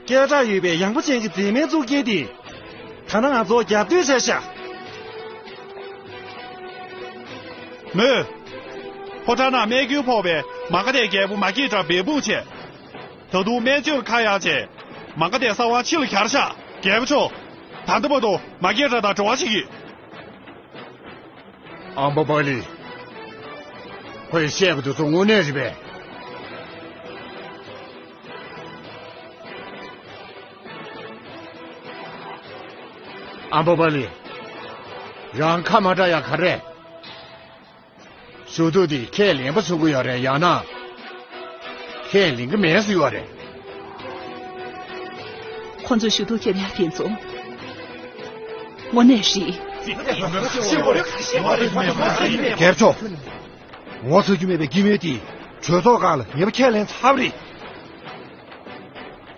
སྐད་གྲགས་ཡོད་པའི་ཡངས་པ་ཅན་གྱི་མཛེས་མའི་གཙུག་རྒྱན་དེ། ད་ནང་ང་ཚོ་རྒྱབ་གཏོད་བྱས་ཤག་མོས། ཕོ་བྲང་ནང་རྨས་སྐྱོན་ཕོག་པའི་མ་ག་དྷའི་རྒྱལ་པོ་མ་སྐྱེས་དགྲ་འབད་འབུངས་བྱས། ད་དུང་སྨན་བཅོས་ཁ་གཡར་བྱས། མ་ག་དྷའི་ས་དབང་ཕྱི་ལ་གྱར་ཤག་རྒྱལ་པོ་མཆོག་ད་ལྟ་བར་དུ་མ་སྐྱེས་དགྲ་དང་འབྲེལ་བ་བྱེད་ཀྱི། ཨམ་བ་པ་ལི། ཁོས་བཤད་པ་དེ་ཚོ་དངོས་གནས་རེད་པས། ཨམ་བ་པ་ལི། རང་ཁ་མ་གྲག་ཡ་ག་རེ། ཞུ་གཏུག་དེ་ཁས་ལེན་པ་བཟོ་གི་ཡོད་རེད། ཡང་ན་ཁས་ལེན་གི་མེད་ཟེར་ཡོད་རེད། ཁོ་ཚོས་ཞུ་གཏུག་བྱེད་ཡ་དེ་ཚོ་དངོས་གནས་རེད། རྒྱལ་པོ་མཆོག་ངོ་ཚ་རྒྱུ་མེད་པའི་སྐྱེ་དམན་དེས་གྲོས་ཚོགས་ཁག་ལ་ཉེས་པ་ཁས་ལེན་ཚར་བ་རེད།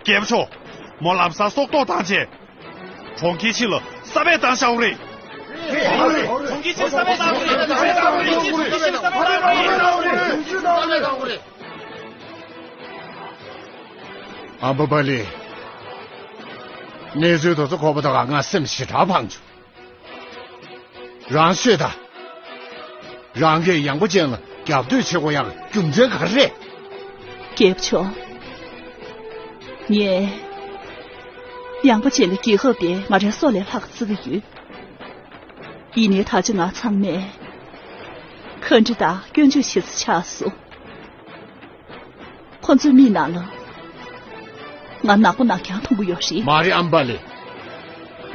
རྒྱལ་པོ་མཆོག་མོ་ལམ་སང་སྲོག་ཐོག་བཏང་རྗེས། གྲོང་ཁྱེར་ཕྱི་ལ་ས་སྦས་བཏང་བཞག་པ་རེད། གྲོང་ཁྱེར་ཕྱི་ལ་ས་སྦས་བཏང་བ་རེད། གྲོང་ཁྱེར་ཕྱི་ལ་ས་སྦས་བཏང་བ་རེད། ཨམ་བ་པ་ལི། གནས་ཚུལ་དེ་ཚོ་གོ་བ་དང་ང་སེམས་ཞེ་དྲག་ཕངས་བྱུང་། རང་ཤོད་དང་། རང་གིས་ཡངས་པ་ཅན་ལ་རྒྱབ་གཏོད་བྱེད་དགོས་ཡག་རྒྱུ་མཚན་ག་རེ་རེད། རྒྱལ་པོ་མཆོག་ངས་ཡངས་པ་ཅན་གྱི་རྒྱལ་ཁབ་དེ་ང་རའི་སྲོག་ལས་ལྷག་བརྩི་གི་ཡོད། ཡིན་ནའི་ད་ཆ་ང་ཚང་མས་ཁ་འདྲི་དང་སྐྱོན་བརྗོད་བྱེད་ས་ཆགས་སོང་། ཁོ་ཚོའི་མིག་ནང་ལ་ང་ནག་པོ་ནག་རྐྱང་མཐོང་གི་ཡོད་རེད། མ་རེད་ཨམ་བ་ལི།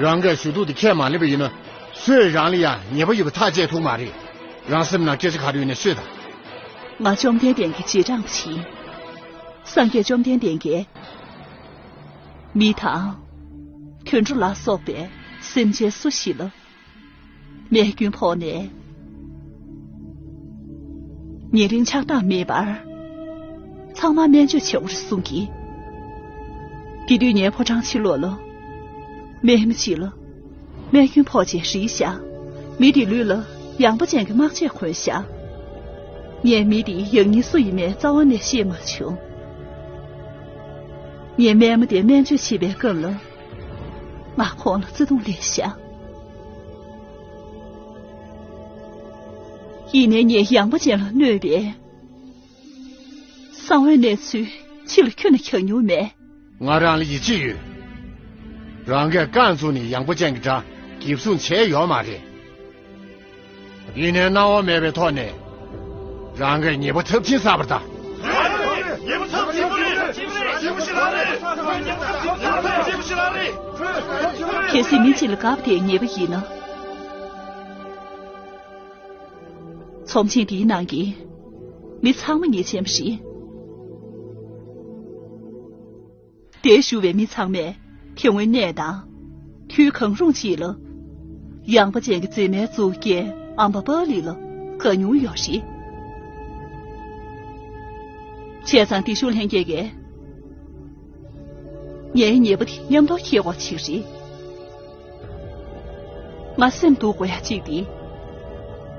རང་གིས་ཞུ་གཏུག་དེ་ཁས་མ་ལེན་པ་ཡིན་ན་སུས་རང་ལ་ཡང་ཉེས་པ་ཡོད་པ་ཐག་བཅད་ཐུབ་མ་རེད། རང་སེམས་ནང་སྐད་ཆ་ག་རེ་ཡོད་ན་ཤོད་དང་། ང་བཅོམ་ལྡན་འདས་ཀྱི་རྗེས་འབྲང་པ་ཞིག་ཡིན། སངས་རྒྱས་བཅོམ་ལྡན་འདས་ཀྱིས་མི་དང་། དུད་འགྲོ་ལ་སོགས་པའི་སེམས་ཅན་སུ་ཞིག་ལ། རྨས་སྐྱོན་ཕོག་ནས་ཉེ་རིང་ཆགས་སྡང་མེད་པར་ཚང་མ་སྨན་བཅོས་བྱེད་དགོས་རེད་གསུང་གི། དེ་དུས་ངའི་ཕོ་བྲང་ཕྱི་ལོགས་ལ་རྨས་མ་ཅིག་ལ་རྨས་སྐྱོན་ཕོག་རྗེས་རིལ་བཞག་མི་དེའི་ལུས་ལ་ཡངས་པ་ཅན་གྱི་དམག་ཆས་གོན་བཞག་ངས་མི་དེ་ཡང་སྙིང་སུ་ཡིན་མིན་རྩ་བ་ནས་ཤེས་མ་བྱུང་། ངས་རྨས་མ་དེ་སྨན་བཅོས་བྱེད་པའི་སྐབས་ལ། ང་ཁོང་ལ་བརྩེ་དུང་སླེབས་ཤག་ཡིན་ནའི་ངས་ཡངས་པ་ཅན་ལ་གནོད་པའི་གསང་བའི་གནས་ཚུལ་ཕྱི་ལ་ཁྱོན་ནས་ཁྱབ་མྱོང་མེད། ང་རང་ལ་ཡིད་ཆེས་ཡོད། རང་གིས་རྐང་བཙུགས་ནས་ཡངས་པ་ཅན་གྱི་དགྲ་འགེབས་སྲུང་བྱས་ཡོད་མ་རེད། ཡིན་ནའི་སྣང་བ་མེད་པའི་ཐོག་ནས། རང་གིས་ཉེས་པ་ཚབས་ཆེན་བསགས་པ་རེད་ད། ཉེས་པ་ཚབས་ཆེན་པོ་རེད། ཉེས་པ་ཞིག་རང་རེད། ཉེས་པ་ཚབས་ཆེན་པོ་ཞིག་རང་རེད། གལ་སྲིད་མི་གཅིག་ལ་དགའ་བ་དེ་ཉེས་པ་ཡིན་ན། ཚོམས་ཆེན་འདིའི་ནང་གི་མི་ཚང་མ་ཉེས་ཅན་པ་རེད། དེར་བཞུགས་པའི་མི་ཚང་མས་དེ་སྔོན་གནས་དང་། དུས་གང་རུང་ཅིག་ལ། ཡངས་པ་ཅན་གྱི་མཛེས་མའི་གཙུག་རྒྱན་ཨམ་བ་པ་ལི་ལ་དགའ་མྱོང་ཡོད་རེད། བྱས་ཙང་དེ་ཤུགས་ལྷན་རྒྱས་ཀྱིས། ངའི་ཉེས་པ་དེ་མཉམ་དུ་འཁྱེར་དགོས་ཅིག་རེད། ང་སེམས་སྡུག་དགོས་ཡ་གཅིག་དེ།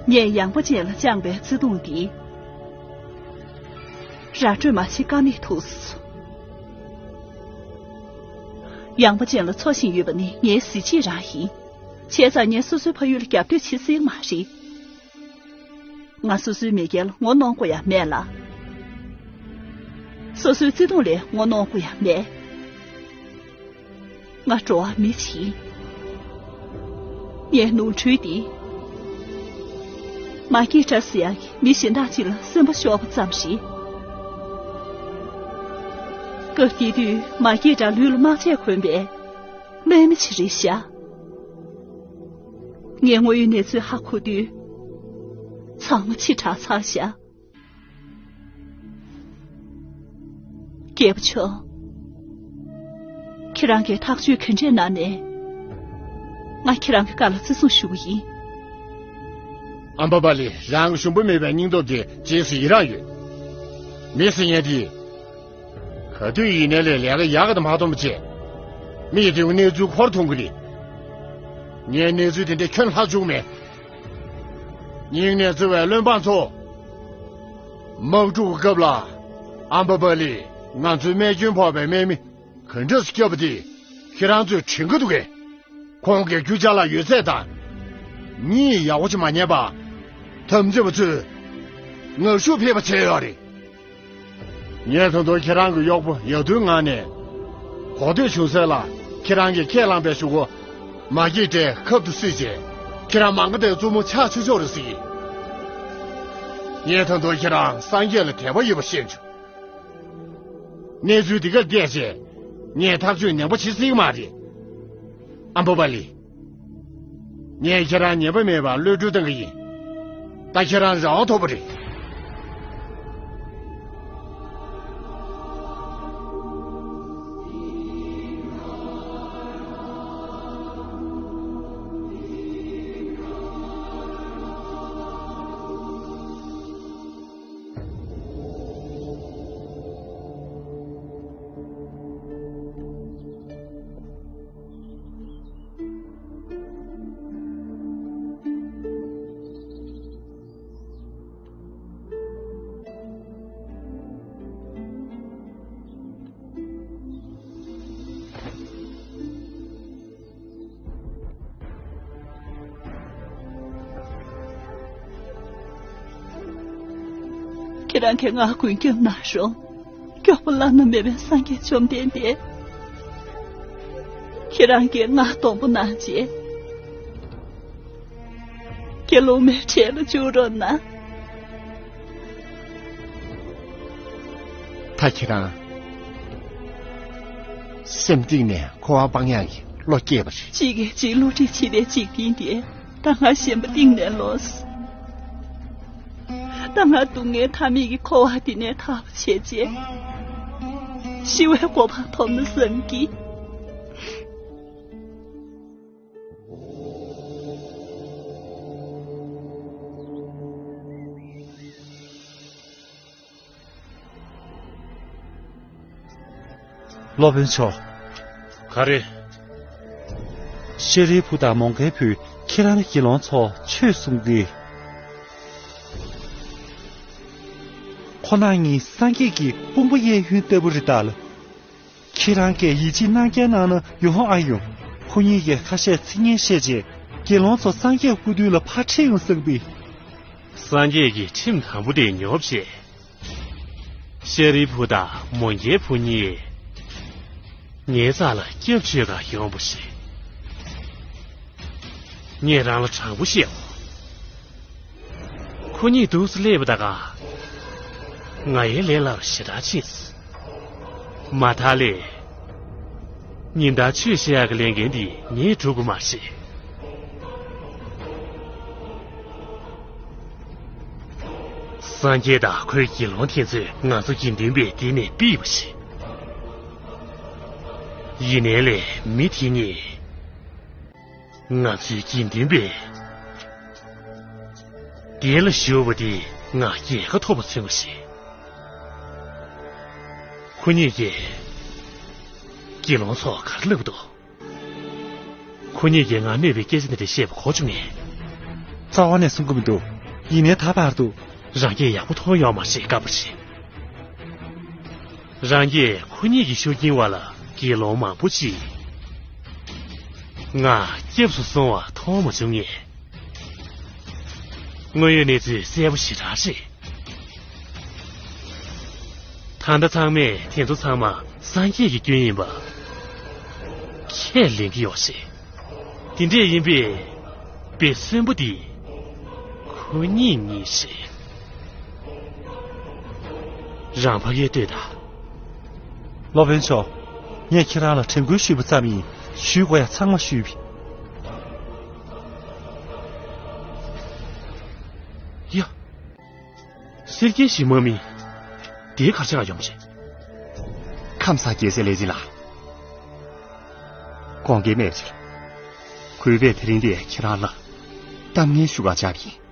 ངས་ཡངས་པ་ཅན་ལ་བཅངས་པའི་བརྩེ་དུང་དེ། ར་སྤྲོད་མ་བྱེད་ཀ་མེད་ཐུག་སོང་། ཡངས་པ་ཅན་ལ་འཚོ་བཞིན་ཡོད་པ་ནི་ངའི་གཟི་བརྗིད་རང་ཡིན། བྱས་ཙང་ངས་སོ་སོའི་ཕ་ཡུལ་ལ་རྒྱབ་གཏོད་བྱེད་སྲིད་མ་རེད། ང་སོ་སོའི་མི་རྒྱལ་ངོ་གནོང་དགོས་ཡ་མེད་ལ། སོ་སོའི་བརྩེ་དུང་ལས་ངོ་གནོང་དགོས་ཡ་མེད། ང་འགྲོ་བ་མི་ཞིག་ཡིན། ངའི་ནོར་འཁྲུལ་འདི། མ་སྐྱེས་དགྲ་ཟེར་ཡག་གི་མི་གཞན་དག་ཅིག་ལ་སེམས་པ་ཤོར་བ་ཙམ་ཞིག་སྐབས་དེ་དུས་མ་སྐྱེས་དགྲ་ལུས་ལ་མ་ཆད་གོན་པའི་ཀླད་མེད་ཅིག་རེད་ཤག་ངས་དངོས་ཡོད་གནས་ཚུལ་ཧ་གོ་དུས། ཚང་མ་ཕྱི་དྲགས་ཚར་ཤག་རྒྱལ་པོ་མཆོག་ཁྱེད་རང་གིས་ཐག་གཅོད་ག་འདྲས་གནང་ནས། ང་ཁྱེད་རང་གི་བཀའ་ལ་བརྩི་སྲུང་ཞུ་གི་ཡིན། ཨམ་བྷ་བ་ལི། རང་གི་ཞུམ་པ་མེད་པའི་སྙིང་སྟོབས་དེ་རྗེས་སུ་ཡི་རང་ཡོད། མི་ཟེར་མཁན་དེ། ག་དུས་ཡིན་ནའི་ལས་ལས་ཀ་ཡག་ག་དང་མ་མཐོང་བ་བྱས། མི་ཡི་དེའུ་གནས་ཚུལ་འཁོར་མཐོང་གི་རེད། ངས་གནས་ཚུལ་དེ་འདྲ་ཁྱོན་ལྷག་བཅུག་མེད། སྙིང་ནས་བརྩེ་བའི་བློན་འབངས་ཚོ། དམག་འཁྲུག་གི་སྐབས་ལ། ཨམ་བྷ་བ་ལི། ང་ཚོའི་རྨས་སྐྱོན་ཕོག་པའི་དམག་མི་ག་འདྲས་སུ་བསྐྱབས་པ་དེ་ཁྱེད་རང་ཚོས་དྲན་གྱི་འདུག་གས། ཁོང་གིས་རྒྱུ་ཅ་ལག་ཡོད་ཚད་དང་། གཉིད་ཡག་པོ་ཅིག་མ་ཉལ་བར། དམ་བཙན་པ་ཚོས་ངར་ཤུགས་འཕེལ་བ་བྱས་ཡོད་རེད། ངས་ད་དུང་ཁྱེད་རང་གི་གཡོག་པོ་ཡ་དུའི་ངག་ནས། གོ་ཐོས་བྱུང་ས་ལ་ཁྱེད་རང་གིས་ཁས་བླངས་པའི་གཞུག་གུ། མ་སྐྱེས་དགྲས་ཁབ་ཏུ་བསྲེས་རྗེས། ཁྱེད་རང་མ་དགའ་དང་རྩུབ་མོ་ཆགས་ཆོག་ཆོག་རེད་ཟེར་གྱི། ངས་ད་དུང་ཁྱེད་རང་སངས་རྒྱས་ལ་དད་པ་ཡོད་པ་ཤེས་བྱུང་། གནས་ཚུལ་འདི་གར་བལྟས་རྗེས། ངས་ཐག་གཅོད་ངན་པ་བྱེད་སྲིད་ཀྱི་མ་རེད། ཨམ་བྷ་བ་ལི། ངས་ཁྱེད་རང་ཉེས་པ་མེད་པར་གློད་གྲོལ་བཏང་གི་ཡིན། ད་ཁྱེད་རང་རང་དབང་ཐོབ་པ་རེད། ཁྱེད་རང་གིས་ང་མགོན་སྐྱབས་གནང་རོགས། མགྱོགས་པོ་བླ་ན་མེད་པའི་སངས་རྒྱས་བཅོམ་ལྡན་འདས། ཁྱེད་རང་གིས་ང་སྡོང་པོ་གནང་རྗེས། དགེ་སློང་མའི་གྲལ་ལ་འཇུག་རོགས་གནང་། ད་ཁྱེད་རང་སེམས་གཏིང་ནས་འཁོར་བ་སྤང་ཡག་གི་བློ་སྐྱེས་པ་རེད། གཅིག་གིས་གཅིག་བསླུ་བྲིད་བྱེད་པའི་འཇིག་རྟེན་འདིར་ད་ང་ཞེན་པ་གཏིང་ནས་ལོག་སོང་། ད་ང་སྡུག་བསྔལ་མཐའ་མེད་ཀྱི་འཁོར་བ་འདི་ནས་ཐར་བར་བྱས་རྗེས། ཤི་བའི་གོ་འཕང་ཐོབ་ན་བསམ་གྱིས། སློབ་དཔོན་མཆོག་ག་རེ། ཤཱ་རིའི་བུ་དང་མོའུ་འགལ་བུས་ཁྱེད་རང་དགེ་སློང་ཚོ་ཆོས་གསུངས་ཏེ། ཁོ་རང་གཉིས་སངས་རྒྱས་ཀྱི་དཔུང་པ་གཡས་གཡོན་ལྟ་བུ་རེད་ད། ཁྱེད་རང་གིས་ཡིད་ཆེས་གནང་རྐྱང་གནང་ན་ཡོང་ཨ་ཡོང་། ཁོ་གཉིས་ཀྱིས་ཁ་ཤས་ཚིག་ངན་བཤད་རྗེས་དགེ་སློང་ཚོ་སངས་རྒྱས་སྐུ་མདུན་ལ་ཕར་ཁྲིད་ཡོང་བསམ་པས། སངས་རྒྱས་ཀྱི་ཁྲིམས་དམ་པོ་དེ་ཉོབ་བྱས། ཤཱ་རིའི་བུ་དང་མོའུ་འགལ་བུ་གཉིས། ངའི་རྩ་ལ་སྐྱབས་བཅོལ་གར་ཡོང་བ་ཞིག་ངས་རང་ལ་དྲང་པོ་བཤད་འོ། ཁོ་གཉིས་འདུག་སེ་སླེབས་པ་ད་ག་ང་ཡི་ལས་སླ་བ་ཞེ་དྲག་ཕྱིན་སོང་། མ་མཐའ་ལས། ཉིན་ལྟར་ཆོས་བཤད་ཡག་གི་ལས་འགན་འདི་ངས་སྒྲུབ་དགོས་མ་རེད། སངས་རྒྱས་དང་ཁོའི་དགེ་སློང་དེ་ཚོས་ང་ཚོ་དགེ་འདུན་པའི་སྡེ་ནས་ཕུད་པ་ཞིག་ཡིན་ནའི་ལས་མི་དེ་གཉིས། ང་ཚོའི་དགེ་འདུན་པའི་སྡེ་ལ་ཞུགས་པ་འདི་ང་རྒྱལ་ཁ་ཐོབ་པ་མཚོན་པ་ཞིག་ཁོ་གཉིས་ཀྱིས་དགེ་སློང་ཚོར་ག་རེ་ལབ་འདུག་ཁོ་གཉིས་ཀྱིས་ང་གནོད་པའི་སྐད་ཆ་འདི་འདྲ་བཤད་པ་གོ་བྱུང་ངས། རྩ་བ་ནས་གསུང་གི་མི་འདུག་ཡིན་ནའི་ད་བར་དུ། རང་སྐད་ཡག་པོ་མཐོང་ཡོད་མ་རེད། སྐབས་རེ་རང་གིས་ཁོ་གཉིས་ཀྱི་ཤུགས་རྐྱེན་འོག་ལ་དགེ་སློང་མང་པོ་ཅིག་ང་སྐྱབས་སུ་སོང་བ་མཐོང་མ་བྱུང་ངས། དངོས་ཡོད་གནས་ཚུལ་གསལ་པོ་ཞེ་དྲག་རེད། ད་ལྟ་ཚང་མས་དེ་ཚོ་ཚང་མ་སངས་རྒྱས་ཀྱི་སྐྱོན་ཡིན་པ་ཁས་ལེན་གྱི་ཡོད་རེད། དེ་འདྲས་ཡིན་པས་དཔེ་གསོན་པོ་འདི་ཁོ་གཉིས་གཉིས་རེད། རང་ཕ་གིར་ལྟོས་དང་། སློབ་དཔོན་མཆོག་ངས་ཁྱེད་རང་ལ་དྲན་སྐུལ་ཞུས་པ་ཙམ་ཡིན། ཞུ་དགོས་ཡ་ཚང་མ་ཞུས་པ་ཡིན། ཡ། གསེར་སྐྱེས་ཞིག་མ་མིན། དེའི་གར་ཆགས་ཡོང་ཆེ། ཁམས་བཟང་རྒྱལ་སྲས་ལས་ཅི་ལ། དགོངས་འགལ་མེད་ཕྱིར། གུས་པས་དེ་རིང་འདིར་ཁྱེད་རང་ལ་གཏམ་ངན་ཞུ་གར་བཅར་བ་ཡིན།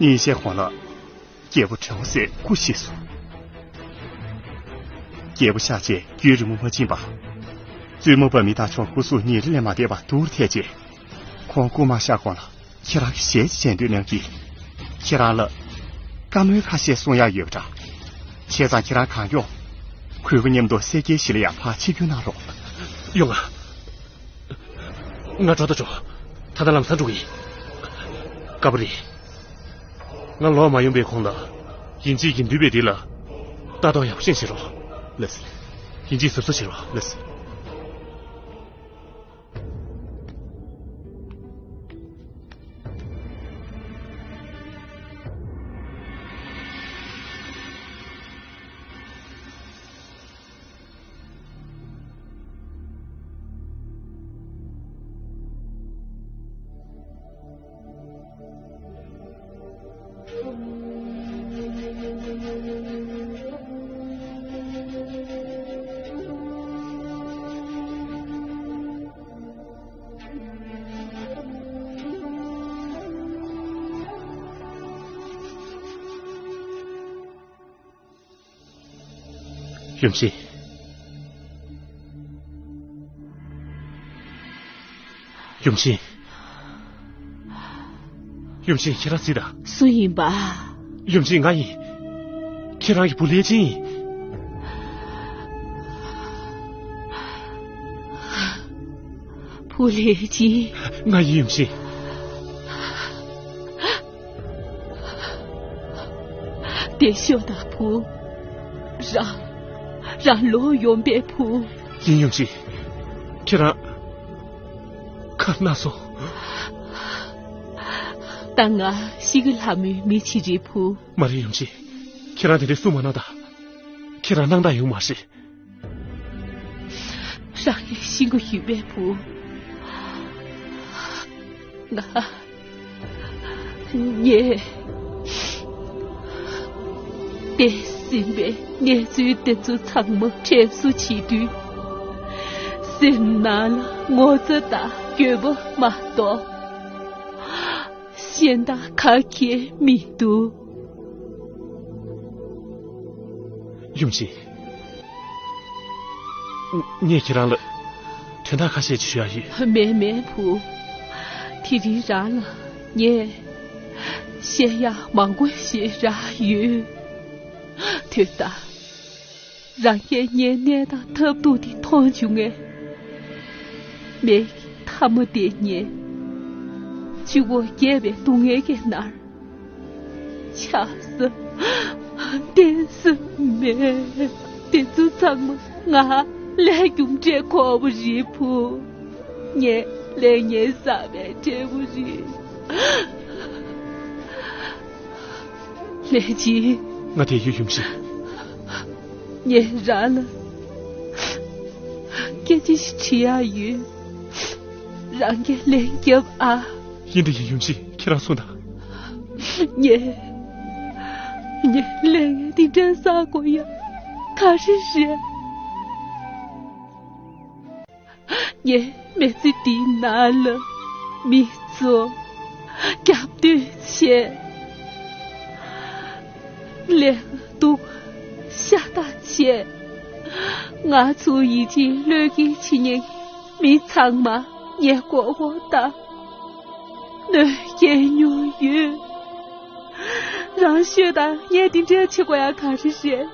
ཉིན་ཤས་གོང་ལ་རྒྱལ་པོ་བྲན་ཧོ་སེ་སྐུ་གཤེགས་སོང་། རྒྱལ་པོ་གཤེགས་རྗེས་རྒྱུན་རིང་པོ་མ་ཕྱིན་པར། བཙུན་མོ་པ་མི་དང་ཆོ་སྐུ་གཟུགས་ཉིན་རེ་ལས་མ་བདེ་བར་སྡུག་ཐལ་རྗེས། ཁོང་སྐུ་མ་གཤེགས་གོང་ལ་ཁྱེད་རང་གི་ཞལ་གྱིས་མཇལ་འདོད་གནང་གིས། ཁྱེད་རང་ལ་བཀའ་མོལ་ཁ་ཤས་གསུང་ཡག་ཡོད་པ་འདྲ། བྱས་ཙང་ཁྱེད་རང་གང་མགྱོགས་གུས་པ་མཉམ་དུ་གསེར་སྐྱེས་ཞིག་ལ་ཡང་ཕར་ཆིབས་བསྒྱུར་གནང་རོགས། ཡོང་ང་། ང་འགྲོ་ད་འགྲོ། ད་ལྟ་ལམ་སང་འགྲོ་གི་ཡིན། དཀའ་པོ་རེད། ང་ལོག་མ་ཡོང་པའི་གོང་ལ་ཡིན་གཅིག་གིས་འདུས་པའི་རིགས་ལ་ལྟ་རྟོག་ཡག་པོ་ཅིག་བྱེད་རོགས། ལགས་སོ། ཡིན་གཅིག་གཟབ་གཟབ་བྱེད་རོགས། ལགས་སོ། ཡུམ་ཆེན། ཡུམ་ཆེན། ཡུམ་ཆེན། ཁྱེད་རང་གཟིགས་དང་། སུ་ཡིན་པ། ཡུམ་ཆེན། ང་ཡིན། ཁྱེད་རང་གི་བུ་ལྷས་སྦྱིན་ཡིན། བུ་ལྷས་སྦྱིན། ང་ཡིན། ཡུམ་ཆེན། བདེ་ཤོག་དང་བུ། རང་། རང་ལོག་ཡོང་པའི་བུ། ཡིན། ཡུམ་ཆེན། ཁྱེད་རང་ཁ་ན་སོང་། ད་ང་ཤི་གི་ལྷ་མོའི་མི་ཅིག་རེད་བུ། མ་རེད། ཡུམ་ཆེན། ཁྱེད་རང་དེ་འདྲའི་གསུང་མ་གནང་དང་། ཁྱེད་རང་སྣང་དག་ཡོང་མ་རེད། རང་ཡང་ཤི་དགོས་ཡོད་པའི་བུ། ང་། ངས། འདས་ཟིན་པའི་གནས་ཚུལ་དེ་ཚོ་ཚང་མ་དྲན་གསོ་བྱེད་དུས། སེམས་ནང་ལ་ངོ་ཚ་དང་འགྱོད་པ་མ་གཏོགས། གཞན་དག་ག་གེ་མི་འདུག། ཡུམ་ཆེན། ངས་ཁྱེད་རང་ལ་དོན་དག་ཁ་ཤས་ཅིག་ཞུ་ཡ་ཡོད། མེད་མེད་བུ། དེ་རིང་རང་ལ་ངས་བཤད་ཡ་མང་པོ་ཞིག་རག་ཡོད། དེ་ལྟར། རང་གིས་ངའི་གནས་སྟངས་ཐབས་སྡུག་དེ་མཐོང་བྱུང་ངས། མིག་གིས་མཐའ་མ་བལྟས་ཉན། གཅིག་པོ་རྒས་པའི་སྡུག་བསྔལ་གྱི་མནར། ཆགས་ས། བརྟེན་ས་མེད། དེ་ཚོ་ཚང་མ་ང་ལས་རྒྱུ་འབྲས་ཁོ་བོ་རེད་བུ། ངས་ལས་ངན་བསགས་པའི་འབྲས་བུ་རེད། ལྷས་སྦྱིན། ང་བསྡད་ཡོད། ཡུམ་ཆེན། ངས་རང་ལ་སྐད་ཆ་ཞིག་དྲི་ཡ་ཡོད། རང་གིས་ལན་རྒྱོབ་ཨ། ཡིན་དང་ཡིན། ཡུམ་ཆེན། ཁྱེད་རང་གསུངས་དང་། ངས། ངས་ལས་ངན་འདི་འདྲ་བསགས་དགོས་ཡ་ག་རེ་རེད། ངས་མི་ཚེ་འདིའི་ནང་ལ་མི་ཚོ་རྒྱབ་གཏོད་བྱས། ལས་སྡུག་ཤ་སྟག་བྱས། ང་ཚོ་ཡིད་ཆེས་བློས་འགེལ་བྱེད་མཁན་མི་ཚང་མ་ངས་མགོ་སྐོར་བཏང་། གནོད་སྐྱེལ་མྱོང་ཡོད། རང་ཤོད་དང་། ངས་འདི་འདྲ་བྱེད་དགོས་ཡ་ག་རེ་རེད།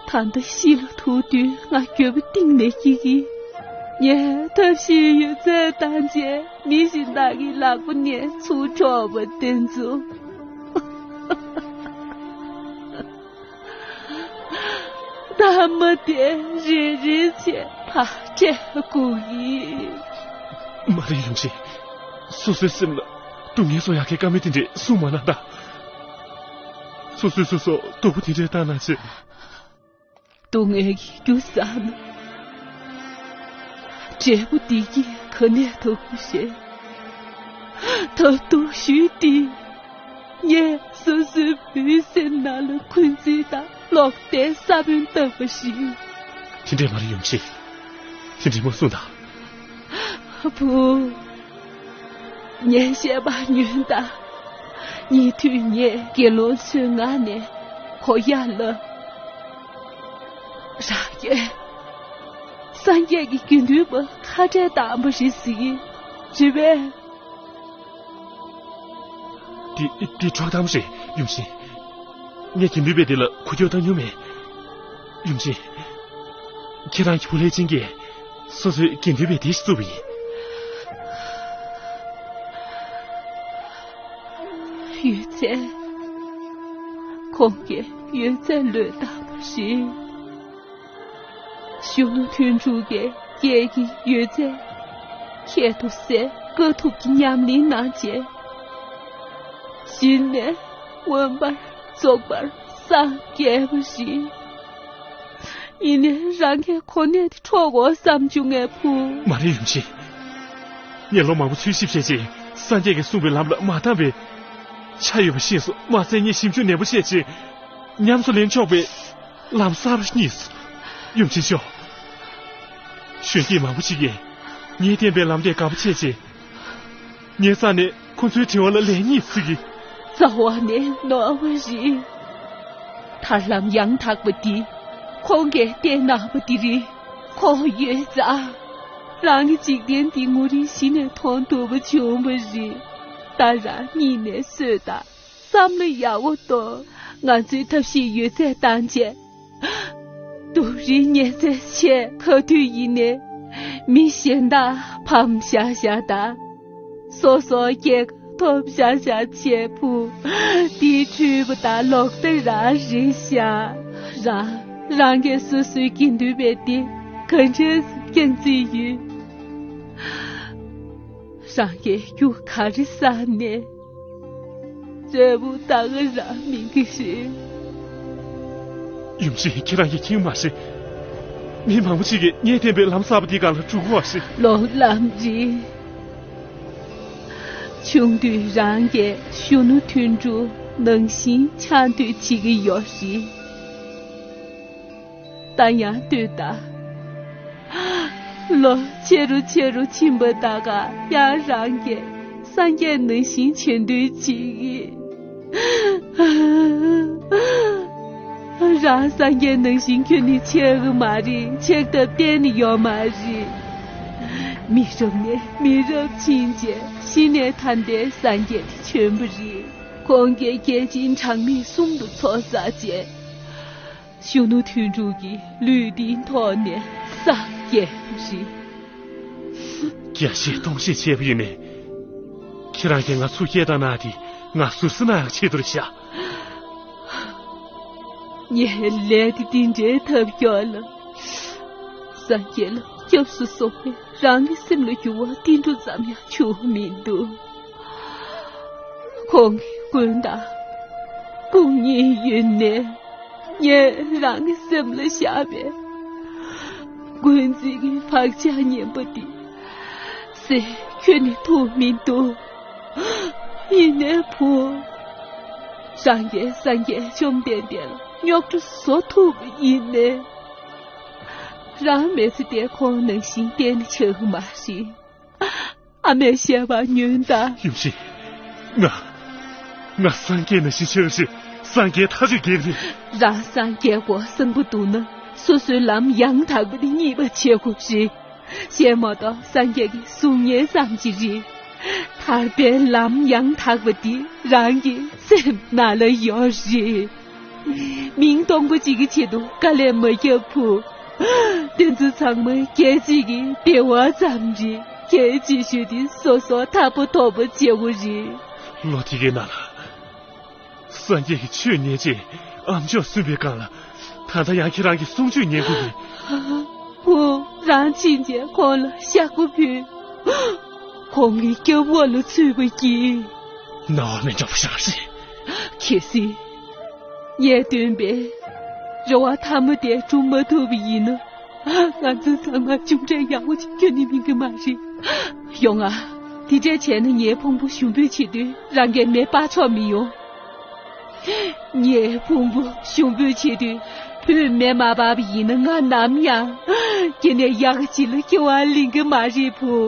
ད་ལྟ་ཤི་ལ་ཐུག་དུས་ང་འགྱོད་པ་གཏིང་ནས་སྐྱེ་གི། ངས་ཐབས་ཤེས་ཡོད་ཚད་བཏང་བྱས་མི་གཞན་དག་གི་ལག་པ་ནས་ཚུར་འཕྲོག་པ་དེ་ཚོ། མཐའ་མ་དེ་རེ་རེ་བྱས་ཕར་སྤྲད་དགོས་ཀྱི། མ་རེད་ཡུམ་ཆེན། སོ་སོའི་སེམས་ལ་སྡུག་བསྔལ་བཟོ་ཡག་གི་བཀའ་མོལ་དེ་འདྲས་གསུངས་མ་གནང་དང་། སོ་སོས་སོ་སོ་སྡུག་པོ་དེ་འདྲས་བཏང་གནང་བྱས། སྡུག་བསྔལ་གྱི་རྒྱུ་བསགས་ན། འབྲས་བུ་བདེ་སྐྱིད་ག་ནས་ཐོབ་ཀྱི་ཤེས། ཐབས་སྡུག་ཤོས་དེ། ངས་སོ་སོའི་བུའི་སེམས་ནང་ལ་འཁོན་འཛིན་དང་ལོག་ལྟའི་ས་བོན་བཏབ་པ་ཞིག་དེ་འདྲས་མ་རེད་ཡུམ་ཆེན། དེ་འདྲས་མ་གསུངས་དང་། བུ། ངས་བཤད་པ་ཉོན་དང་། ཉེ་དུས་ངས་དགེ་སློང་ཚོའི་ངག་ནས་གོ་ཡ་ལ། རང་གིས་སངས་རྒྱས་ཀྱི་དགེ་འདུན་པ་ཁ་བྲལ་བཏང་བ་རེད་ཟེར་གྱི་རེད་པས། འདི་འདི་འཕྲོག་བཏང་བ་རེད་ཡུམ་ཆེན། ངས་དགེ་འདུན་པའི་སྡེ་ལ་འགུལ་སྐྱོད་བཏང་མྱོང་མེད། ཡུམ་ཆེན། ཁྱེད་རང་གི་བུ་ལྷས་ཅན་གྱིས་སོ་སོའི་དགེ་འདུན་པའི་སྡེ་ཞིག་བཙུགས་པ་ཡིན། ཡོད་ཚད། ཁོང་གིས་ཡོད་ཚད་བློས་བཏང་བ་རེད། གཞོན་ནུ་དོན་གྲུབ་ཀྱིས་སྐྱེས་ཀྱི་ཡོད་ཚད་ཁྱད་དུ་བསད་དཀའ་ཐུབ་ཀྱི་ཉམས་ལེན་གནང་བྱས། གཞི་ནས་མངོན་པར་རྫོགས་པར་སངས་རྒྱས་པ་རེད། ཡིན་ནའི་རང་གིས་གོ་གནས་དེ་འཕྲོག་དགོས་བསམ་བྱུང་ངས་བུ། མ་རེད་ཡུམ་ཆེན། ངས་ལོ་མང་པོ་འཚོལ་ཞིབ་བྱས་རྗེས་སངས་རྒྱས་ཀྱིས་གསུངས་པའི་ལམ་ལ་མ་བཏང་བའི་ཆ་ཡོད་པ་ཤེས་སོང་། མ་ཚད་ངས་ཞིབ་འཇུག་ནན་པོ་བྱས་རྗེས་ཉམས་སུ་ལེན་ཆོག་པའི་ལམ་གསར་པ་རྙེད་སོང་། ཡུམ་ཆེན་ཤོག་གཞོན་སྐྱེས་མང་པོ་ཞིག་གིས་ངས་བསྟན་པའི་ལམ་དེ་དགའ་པོ་བྱས་རྗེས། ངའི་རྩ་ནས་ཁོ་ཚོའི་དྲི་བ་ལ་ལན་རྙེད་ཚུལ་གྱིས། རྩ་བ་ནས་ནོར་བ་རེད། ཐར་ལམ་ཡང་དག་པ་འདི་ཁོང་གིས་བསྟན་གནང་བ་འདི་རེད། ཁོང་ཡོད་ཙང་རང་གི་འཇིག་རྟེན་འདི་ངོ་རིས་གཞི་ནས་མཐོང་ཐུབ་པ་བྱུང་བ་རེད། ད་རང་གཉིད་ནས་གསོས་དང་། བསམ་བློ་ཡག་པོ་གཏོང་། ང་ཚོའི་ཐབས་ཤེས་ཡོད་ཚད་བཏང་བྱས། སྡུག་རུས་མཉེས་ཚད་ཆེ་ག་དུས་ཡིན་ནའི་མི་གཞན་དག་ཕམ་བཞག་བཞག་དང་། སོ་སོ་སྐྱེ་ཐོབ་བཞག་བཞག་བྱས་བུ། དེའི་འཁྲུལ་པ་དང་ལོག་ལྟ་རང་རེད་ཤག་རང་རང་གིས་སོ་སོའི་དགེ་འདུན་པའི་སྡེ་ག་འདྲས་སྐྱོང་རྩིས་ཡོད། རང་གིས་རྒྱུ་ག་རེ་བསགས་ནས། འབྲས་བུ་ད་ག་རང་སྨིན་གྱི་རེད། ཡུམ་ཆེན། ཁྱེད་རང་གིས་མཁྱེན་མ་ཤེས། མི་མང་པོ་ཞིག་གིས་ངས་བསྟན་པའི་ལམ་གསར་པ་འདི་སྒང་ལ་འགྲོ་དགོས་པ་ཞིག་ལོག་ལམ་རེད། ཆུང་དུས་རང་གིས་གཞོན་ནུ་དོན་གྲུབ་ནང་བཞིན་ཆགས་འདོད་བྱེད་ཀྱི་ཡོད་རེད། ད་ཡང་ལྟོས་དང་། ལོ་ཆེ་རུ་ཆེ་རུ་ཕྱིན་པ་ད་ག་ཡང་རང་གིས་སངས་རྒྱས་ནང་བཞིན་བྱེད་འདོད་བྱེད་ཀྱི། རང་སངས་རྒྱས་ནང་བཞིན་ཁྱོན་ནས་ཆགས་ཀྱི་མ་རེད། ཆགས་ཐབས་གཏན་ནས་ཡོད་མ་རེད། མི་རབས་ནས་མི་རབས་ཕྱིན་རྗེས་གཞི་ནས་ད་ལྟའི་སངས་རྒྱས་དེ་བྱོན་པ་རེད། ཁོང་གིས་རྒྱལ་ཆེན་གྲངས་མེད་གསུམ་དུ་ཚོགས་བསགས་རྗེས། གཞོན་ནུ་དོན་གྲུབ་ཀྱི་ལུས་འདིའི་ཐོག་ནས་སངས་རྒྱས་པ་རེད། བརྒྱ་བཤད་སྟོང་བཤད་བྱས་པ་ཡིན་ནའི། ཁྱེད་རང་གིས་ང་ཚུར་སྐྱེལ་བཏང་གནང་དེ་ང་ཟུར་ཟ་གནང་ཡག་ཆེད་དུ་རེད་ཤག་ངས་ལས་དེ་འདི་འདྲའི་ཐབས་སྐྱོ་ལ། སངས་རྒྱས་ལ་སྐྱབས་སུ་སོང་བས་རང་གི་སེམས་ལ་འགྱུར་བ་ཏིལ་འབྲུ་ཙམ་ཡང་བྱུང་མི་འདུག་ཁོང་གི་མགོན་དང་སྐུ་ཉིད་ཡོད་ནའི། ངས་རང་གི་སེམས་ལ་བཞག་པའི་མགོན་རྩིས་ཀྱི་བག་ཆགས་ངན་པ་འདི་སེལ་ཁྱོན་ནས་ཐུབ་མི་འདུག་ཡིན་ནའི་བུ། རང་གིས་སངས་རྒྱས་བཅོམ་ལྡན་འདས་ལ་རྙོག་དྲ་བཟོ་ཐུབ་པ་ཡིན་ནའི། རང་མི་ཚེ་འདི་ཁོང་ནང་བཞིན་གཏན་ནས་ཆགས་ཀྱི་མ་རེད། ཨ་མས་བཤད་པ་ཉོན་དང་། ཡུམ་ཆེན། ང་། ང་སངས་རྒྱས་ནང་བཞིན་ཆགས་ཤིག་སངས་རྒྱས་ཐག་གཅོད་རྒྱལ་རེད། རང་སངས་རྒྱས་དགོས་བསམ་པ་འདུག་ན་སོ་སོའི་ལམ་ཡང་དག་པ་དེ་རྙེད་པ་བྱེད་དགོས་རེད། གཞན་མ་གཏོགས་སངས་རྒྱས་ཀྱི་གཟུགས་བརྙན་ཙམ་ཅིག་རེད། ཐར་པའི་ལམ་ཡང་དག་པ་དེ་རང་གི་སེམས་ནང་ལ་ཡོད་རེད། མིང་སྟོང་པ་ཅིག་གི་ཆེད་དུ་དཀའ་ལས་མ་བརྒྱབ་བུ། དེ་ཚོ་ཚང་མ་སྐད་ཅིག་གི་བདེ་བ་ཙམ་རེད། གལ་ཆེ་ཤོས་དེ་སོ་སོ་ཐར་པ་ཐོབ་པ་བྱེད་དགོས་རེད། ལོ་དེ་གའི་ནང་ལ། སངས་རྒྱས་ཀྱི་ཆོས་ཉན་རྗེས་ཨ་མཆོག་གསོན་པའི་སྒང་ལ། ད་ལྟ་ཡང་ཁྱེད་རང་གི་གསུང་ཆོས་ཉན་དགོས་ཀྱི། བུ། རང་ཕྱིན་ཆད་ཁོང་ལ་ཞག་པོ་ཕུལ། ཁོང་གི་སྐྱབས་འོག་ལ་ཚུད་པ་གྱིས། རྣ་བ་མི་འགྲོ་བ་ཞིག་རེད། གལ་སྲིད་ངས་སྟོན་པའི་རེ་བ་ཐ་མ་དེ་སྒྲུབ་མ་ཐུབ་པ་ཡིན་ན། ང་ཚོ་ཚང་མ་གཅུང་འདྲ་ཡག་པོ་ཅིག་སྐྱོན་ནི་མིན་གི་མ་རེད། ཡོང་ང་། དེ་འདྲས་བྱས་ན་ངའི་ཕུང་པོ་ཞུགས་འབུལ་བྱེད་དུས་རང་གིས་མེ་སྤར་ཆོག་མི་ཡོང་། ངའི་ཕུང་པོ་ཞུགས་འབུལ་བྱེད་དུས་བུས་མེ་མ་སྤར་བ་ཡིན་ན། ང་ནམ་ཡང་སྐྱེ་གནས་ཡག་གི་ཅིག་ལ་སྐྱེ་བ་ལེན་གི་མ་རེད་བུ།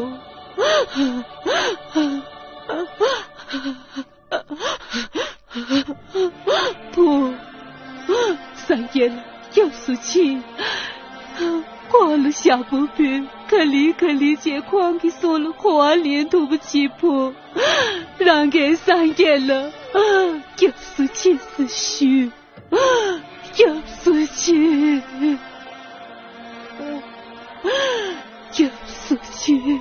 བུ། སངས་རྒྱས་ལ་སྐྱབས་སུ་མཆི། ཁོང་ལ་ཞག་པོ་ཕུལ། ག་ལེ་ག་ལེ་བྱས་ཁོང་གི་གསུང་ལ་གོ་བ་ལེན་ཐུབ་པ་བྱེད་བུ། རང་གིས་སངས་རྒྱས་ལ་སྐྱབས་སུ་མཆི་ཟེར་ཞུ། སྐྱབས་སུ་མཆི། སྐྱབས་སུ་མཆི།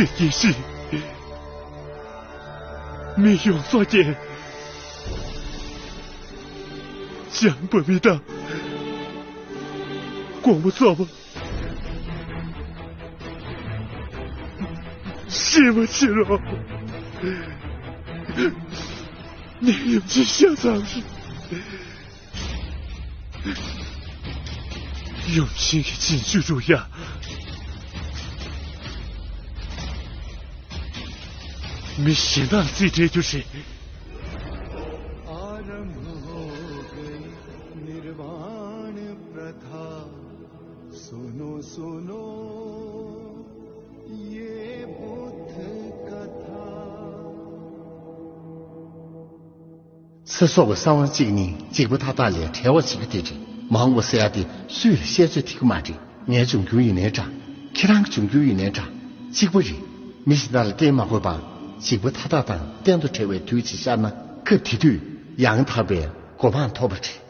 སྲིད་ཀྱི་ཤི། མི་ཡོངས་རྫོགས་ཀྱི་བྱམས་པ་མི་དང་། དགོངས་པ་རྫོགས་པ། ཤེས་པ་ཕྱིར་རོ། ནད་ཡམས་ཀྱི་ཤ་ཚ་ཞིག་ཡུམ་ཆེན་གྱི་རྗེས་འཇུག་རུ་ཡ། མི་གཞན་དང་རྩིས་སྤྲད་རྒྱུ་རེད། आरंभ हो गई निर्वाण प्रथा। सुनो सुनो ये बुद्ध कथा। ཚེ་སྲོག་གི་གསང་བ་གཅིག་ནི་འཇིགས་པ་མཐའ་དག་ལས་བྲལ་བ་ཞིག་གི་དེ་རེད། མ་འོངས་པ་ཟེར་ཡ་དེ་སུས་ལ་བཤད་ཚོད་ཐིག་གི་མ་རེད། ངའི་འབྱུང་འགྱུར་ཡིན་ནའི་འདྲ། ཁྱེད་རང་གི་འབྱུང་འགྱུར་ཡིན་ནའི་འདྲ། གཅིག་པ་རེད། མི་གཞན་དག་ལ་བརྟེན་མ་དགོས་པར་འཇིགས་པ་མཐའ་དག་དང་གཏན་དུ་བྲལ་བའི་དུས་ཅིག་ཤར་ན། སྐབས་དེ་དུས་ཡང་དག་པའི་གོ་འཕང་ཐོབ་པ་རེད།